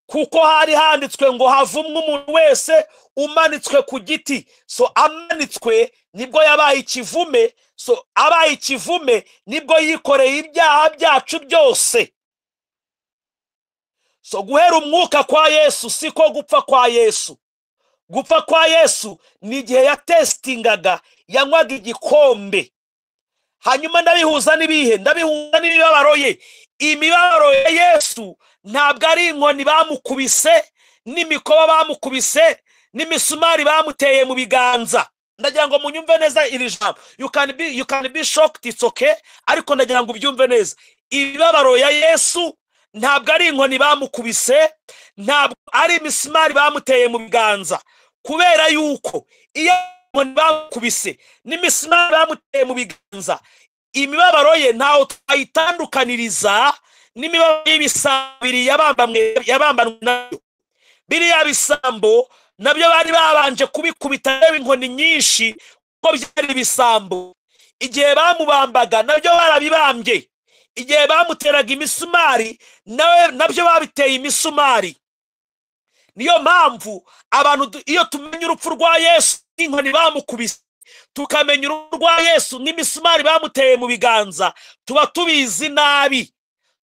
kuko hari handitswe ngo havumwe umuntu wese umanitswe ku giti. So amanitswe nibwo yabaye ikivume. So abaye ikivume nibwo yikoreye ibyaha byacu byose. So guhera umwuka kwa Yesu siko gupfa kwa Yesu. Gupfa kwa Yesu ni igihe yatestingaga, yanywaga igikombe. Hanyuma ndabihuza n'ibihe? Ndabihuza n'imibabaro ye. Imibabaro ya Yesu ntabwo ari inkoni bamukubise, n'imikoba bamukubise, n'imisumari bamuteye mu biganza. Ndagira ngo munyumve neza iri jambo. You can be shocked, it's okay, ariko ndagira ngo ubyumve neza. Imibabaro ya Yesu ntabwo ari inkoni bamukubise, ntabwo ari imisumari bamuteye mu biganza, kubera yuko iyo inkoni bamukubise n'imisumari bamuteye mu biganza, imibabaro ye ntaho twayitandukaniriza n'imibabaro y'ibisambo yabambanwe nayo. Biriya bisambo nabyo bari babanje kubikubita inkoni nyinshi kuko byari ibisambo. Igihe bamubambaga nabyo barabibambye, igihe bamuteraga imisumari nabyo babiteye imisumari. Niyo mpamvu abantu iyo tumenya urupfu rwa Yesu n'inkoni bamukubise, tukamenya urupfu rwa Yesu n'imisumari bamuteye mu biganza, tuba tubizi nabi.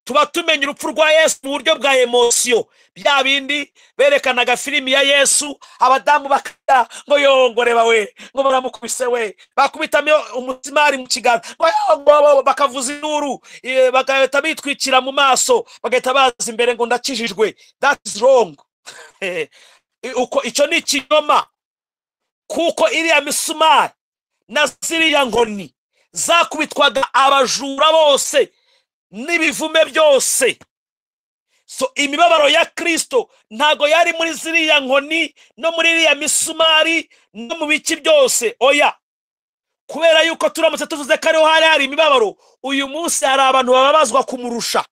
Tuba tumenya urupfu rwa Yesu mu buryo bwa emotion. Bya bindi berekanaga filimi ya Yesu, abadamu bakaya ngo yongoreba we, ngo baramukubise we, bakubitamo umusimari mu kiganza, ngo bakavuza induru, bagahita bitwikira mu maso, bagahita baza imbere ngo ndakijijwe. That is wrong. Uko icyo ni ikinyoma. Kuko iriya misumari na ziriya nkoni zakubitwaga abajura bose n'ibivume byose. So imibabaro ya Kristo ntago yari muri ziriya nkoni no muri iriya misumari no mu biki byose, oya. Kubera yuko turamutse tuvuze ko ariho hari hari imibabaro, uyu munsi hari abantu bababazwa kumurusha,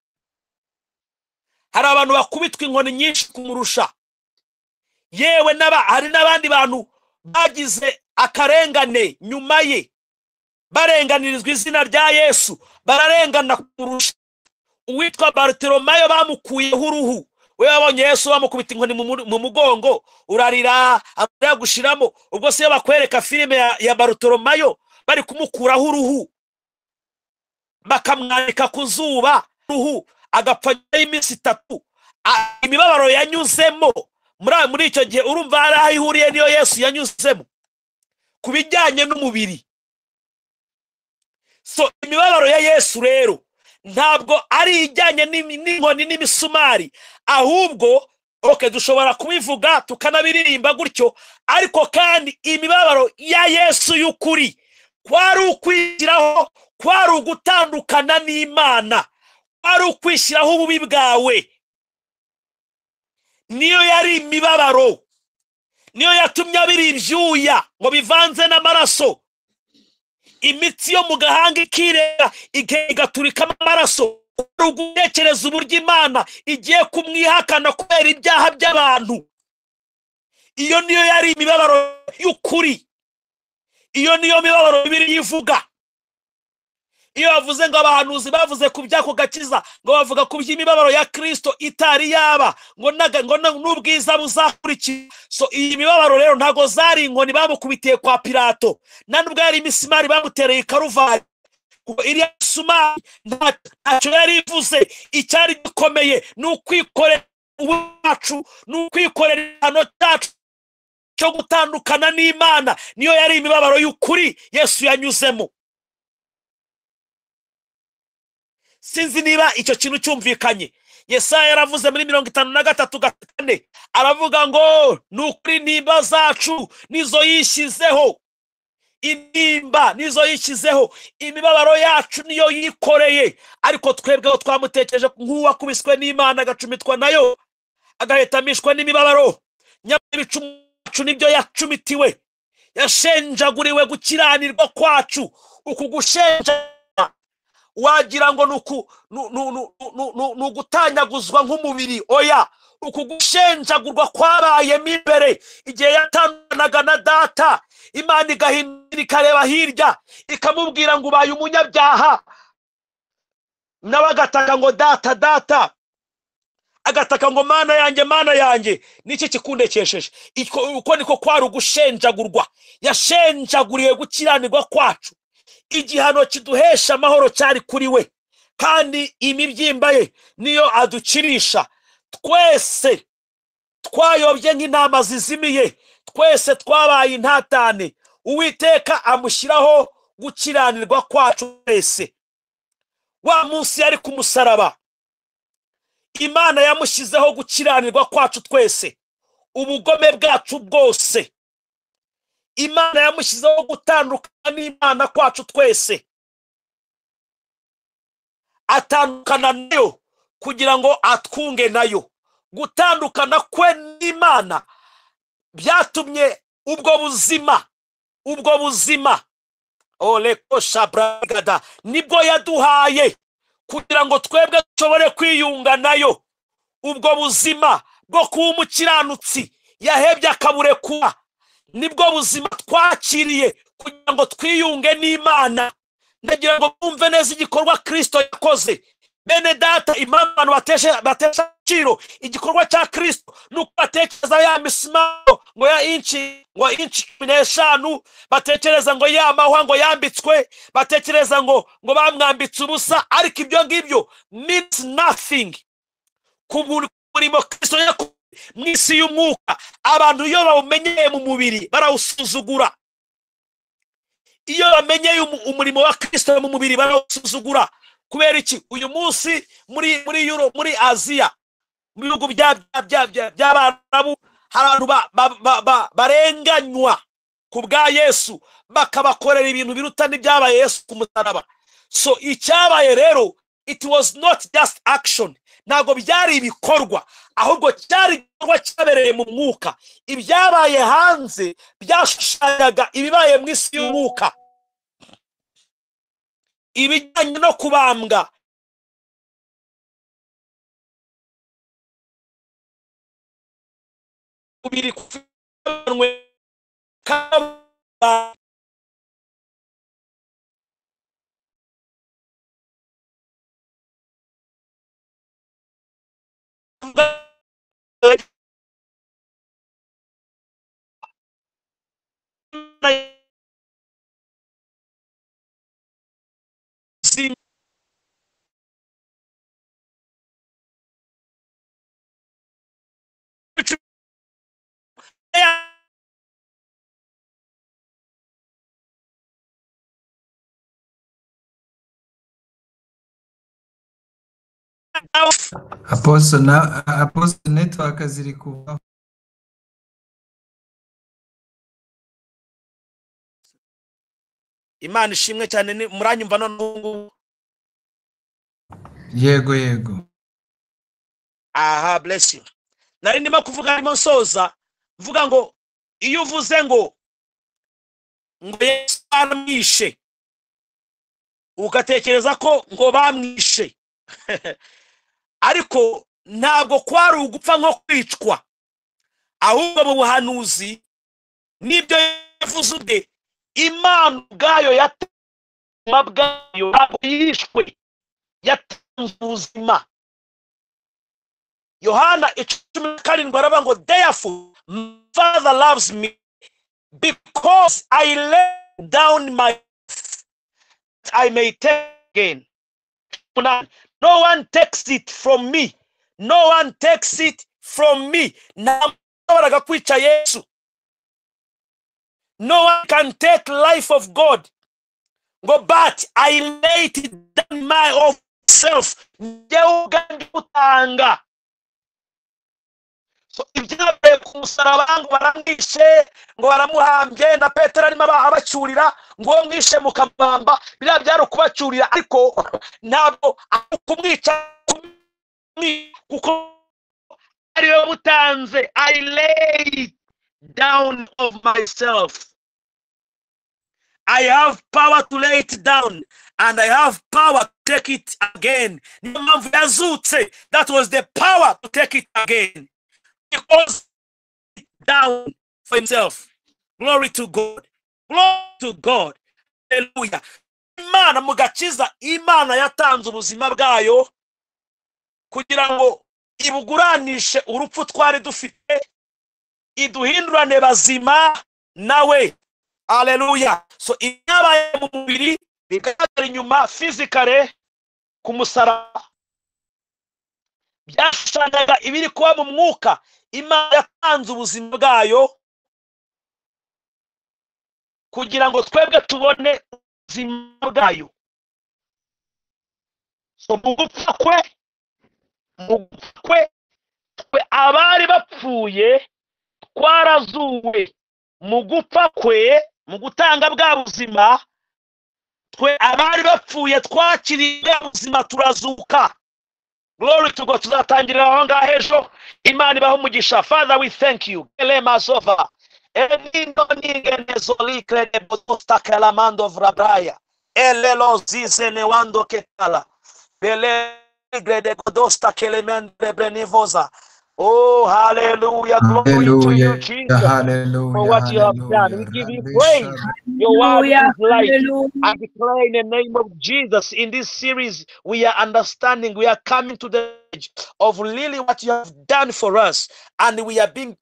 hari abantu bakubitwa inkoni nyinshi kumurusha, yewe hari n'abandi bantu bagize akarengane nyuma ye, barenganirizwa izina rya Yesu, bararengana kurusha. Uwitwa Bartolomayo bamukuyeho uruhu, we wabonye Yesu bamukubita inkoni mu mugongo, urarira amarira gushiramo. Ubwo se iyo bakwereka filime ya Bartolomayo bari kumukuraho uruhu, bakamwanika ku zuba, uruhu agapfa iminsi 3, imibabaro yanyuzemo muri icyo gihe, urumva hari aho ihuriye niyo Yesu yanyuzemo ku bijyanye n'umubiri. So imibabaro ya Yesu rero ntabwo ari ijyanye n'inkoni n'imisumari, ahubwo okay, dushobora kubivuga tukanabiririmba gutyo, ariko kandi imibabaro ya Yesu y'ukuri kwari ukwishyiraho, kwari ugutandukana n'Imana, kwari ukwishyiraho ububi bwawe. Niyo yari imibabaro, niyo yatumye abira ibyuya ngo bivanze n'amaraso, imitsi yo mu gahanga ikirera igaturikamo amaraso, ugutekereza uburyo Imana igiye kumwihakana kubera ibyaha by'abantu. Iyo niyo yari imibabaro y'ukuri, iyo niyo mibabaro Bibiliya ivuga. Iyo bavuze ngo abahanuzi bavuze ku by'ako gakiza, ngo bavuga ku by'imibabaro ya Kristo itari yaba, ngo n'ubwiza buzakurikira. So iyi mibabaro rero ntago zari inkoni bamukubitiye kwa Pilato, nta nubwo yari imisimari bamutereye i Karuvari, kuko iriya misumari ntacyo yari ivuze. Icyari gikomeye ni ukwikorera ubwacu, ni ukwikorera igihano cyacu cyo gutandukana n'Imana. Niyo yari imibabaro y'ukuri Yesu yanyuzemo. Sinzi niba icyo kintu cyumvikanye. Yesaya yaravuze muri 53:4, aravuga ngo ni ukuri intimba zacu nizo yishyizeho, intimba nizo yishyizeho, imibabaro yacu niyo yikoreye, ariko twebweho twamutekereje nk'uwakubiswe n'Imana agacumitwa nayo, agahetamishwa n'imibabaro. Nyamara ibicumuro byacu nibyo yacumitiwe, yashenjaguriwe gukiranirwa kwacu. Uku gushenja wagira ngo ni ugutanyaguzwa nk'umubiri, oya. Uku gushenjagurwa kwabayemo imbere igihe yatandukanaga na data, Imana igahindura ikareba hirya ikamubwira ngo ubaye umunyabyaha, nawe agataka ngo data data, agataka ngo mana yanjye mana yanjye, niki kikundekesheje? Uko niko kwari ugushenjagurwa, yashenjaguriwe gukiranirwa kwacu. Igihano kiduhesha amahoro cyari kuri we, kandi imibyimba ye niyo adukirisha. Twese twayobye nk'intama zizimiye, twese twabaye intatane, Uwiteka amushyiraho gukiranirwa kwacu twese. Wa munsi yari ku musaraba, Imana yamushyizeho gukiranirwa kwacu twese, ubugome bwacu bwose. Imana yamushyizeho gutandukana n'Imana kwacu twese, atandukana nayo kugira ngo atwunge nayo. Gutandukana kwe n'Imana byatumye ubwo buzima oleko shabragada nibwo yaduhaye kugira ngo twebwe dushobore kwiyunga nayo. Ubwo buzima bwo kuba umukiranutsi yahebye akaburekura, nibwo buzima twakiriye kugira ngo twiyunge n'Imana. Ndagira ngo mwumve neza igikorwa Kristo yakoze. Bene data, impamvu abantu batesha agaciro igikorwa cya Kristo nuko batekereza ya misimaro ngo ya inchi, ngo inchi 15, batekereza ngo ya mahwa ngo yambitswe, batekereza ngo bamwambitse ubusa, ariko ibyo ngibyo means nothing ku murimo Kristo yakoze mu isi y'umwuka. Abantu iyo bawumenyeye mu mubiri barawusuzugura, iyo bamenyeye umurimo wa Kristo mu mubiri barawusuzugura. Kubera iki? Uyu munsi muri Euro, muri Aziya, mu bihugu by'Abarabu, hari abantu barenganywa ku bwa Yesu, bakabakorera ibintu biruta n'ibyabaye Yesu ku musaraba. So icyabaye rero, it was not just action, ntabwo byari ibikorwa, ahubwo cyari igikorwa cyabereye mu mwuka. Ibyabaye hanze byashushanyaga ibibaye mu isi y'umwuka. Ibijyanye no kubambwa, kubiri kuvanwe Apostle na Apostle network ziri kuvaho. Imana ishimwe cyane, muranyumva none ubu? Yego yego. Aha, bless you. Nari ndimo kuvuga, ndimo nsoza mvuga ngo iyo uvuze ngo Yesu aramwishe, ugatekereza ko ngo bamwishe, ariko ntabwo kwari ugupfa nko kwicwa, ahubwo mu buhanuzi n'ibyo yavuze ubwe, Imana ubwayo yatanze bwayo, ntabwo yishwe, yatanze ubuzima. Yohana 17 aravuga ngo therefore my Father loves me because I lay down my life that I may take again. No one takes it from me. No one takes it from me. Ntabwo kwica Yesu. No one can take life of God. Go, but I lay it down my own self. Njyewe ubwanjye utanga. So ibyabaye ku musaraba, ngo baramwishe, ngo baramuhambye, na Petero arimo abacyurira ngo mwishe mukamubamba, biriya byari ukubacyurira, ariko ntabwo ari ukumwica kuko ariwe butanze. I lay down of myself. I have power to lay it down and I have power to take it again. Niyo mpamvu yazutse. That was the power to take it again. Because down for himself. Glory to God. Glory to God. Hallelujah. Imana mu gakiza, Imana yatanze ubuzima bwayo kugira ngo ibuguranishe urupfu twari dufite, iduhindurane bazima nawe. Hallelujah. So ibyabaye mu mubiri bigaragara inyuma physically ku musaraba byashushanyaga ibiri kuba mu mwuka. Imana yatanze ubuzima bwayo kugira ngo twebwe tubone ubuzima bwayo. So mu gupfa kwe, twe abari bapfuye twarazuwe. Mu gupfa kwe, mu gutanga bwa buzima, twe abari bapfuye twakiriye bwa buzima turazuka. Glory to God. Tuzatangirira aho ngaho ejo. Imana ibahe umugisha. Father, we thank you. Elemazova enindo ningenezolikle nebodosta kelamando vrabraya elelo zize newando ketala belegre de godosta kelemende brenivoza. Oh, hallelujah. Glory to you, Jesus, Hallelujah, for what you have done. We give you praise. Your word is light. I declare in the name of Jesus, in this series, we are understanding, we are coming to the edge of really what you have done for us, and we are being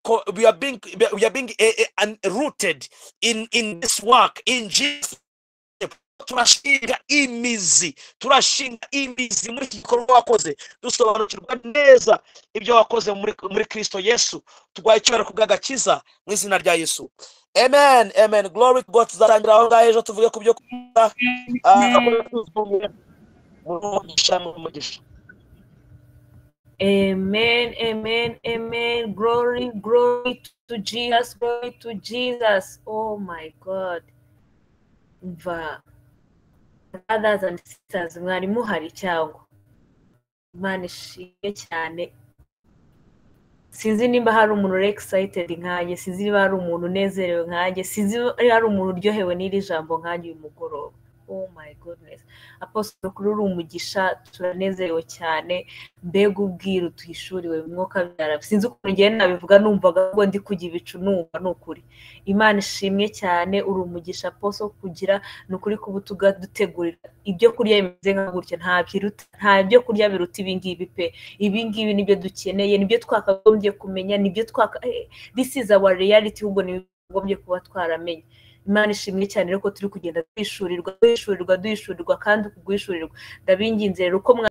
rooted in this work in Jesus. Turashinga imizi, turashinga imizi muri iki gikorwa wakoze, dusobanukirwa neza ibyo wakoze muri Kristo Yesu. Tugwaye icyubahiro ku bw'agakiza mu izina rya Yesu. Amen, amen. Glory to God. Tuzarangira aho ngaho ejo tuvuge ku byo umugisha. Amen, amen, amen. Glory, glory to Jesus, glory to Jesus. Oh my God. Mva. Brothers and sisters, mwari muhari cyangwa? Imana ishimwe cyane. Sinzi nimba hari umuntu uri excited nkanjye, sinzi niba hari umuntu unezerewe nkanjye, sinzi niba hari umuntu uryohewe n'iri jambo nkanjye uyu mugoroba. Oh my goodness. Apostle, kuri uri umugisha, turanezerewe cyane. Mbega ubwiru tuhishuriwe mwuka byara. Sinzi ukuntu ngiye nabivuga, numvaga ngo ndi kujya ibicu, numva ni ukuri. Imana ishimwe cyane, uri umugisha Apostle, kugira ni ukuri kuba dutegurira ibyo kurya bimeze nka gutya, nta biruta, nta byo kurya biruta ibi ngibi pe. Ibi ngibi nibyo dukeneye, nibyo twakagombye kumenya, nibyo twaka this is our reality, ahubwo nibyo kuba twaramenye. Imana ishimwe cyane rero ko turi kugenda duhishurirwa, duhishurirwa, duhishurirwa, kandi uku guhishurirwa ndabinginze rero uko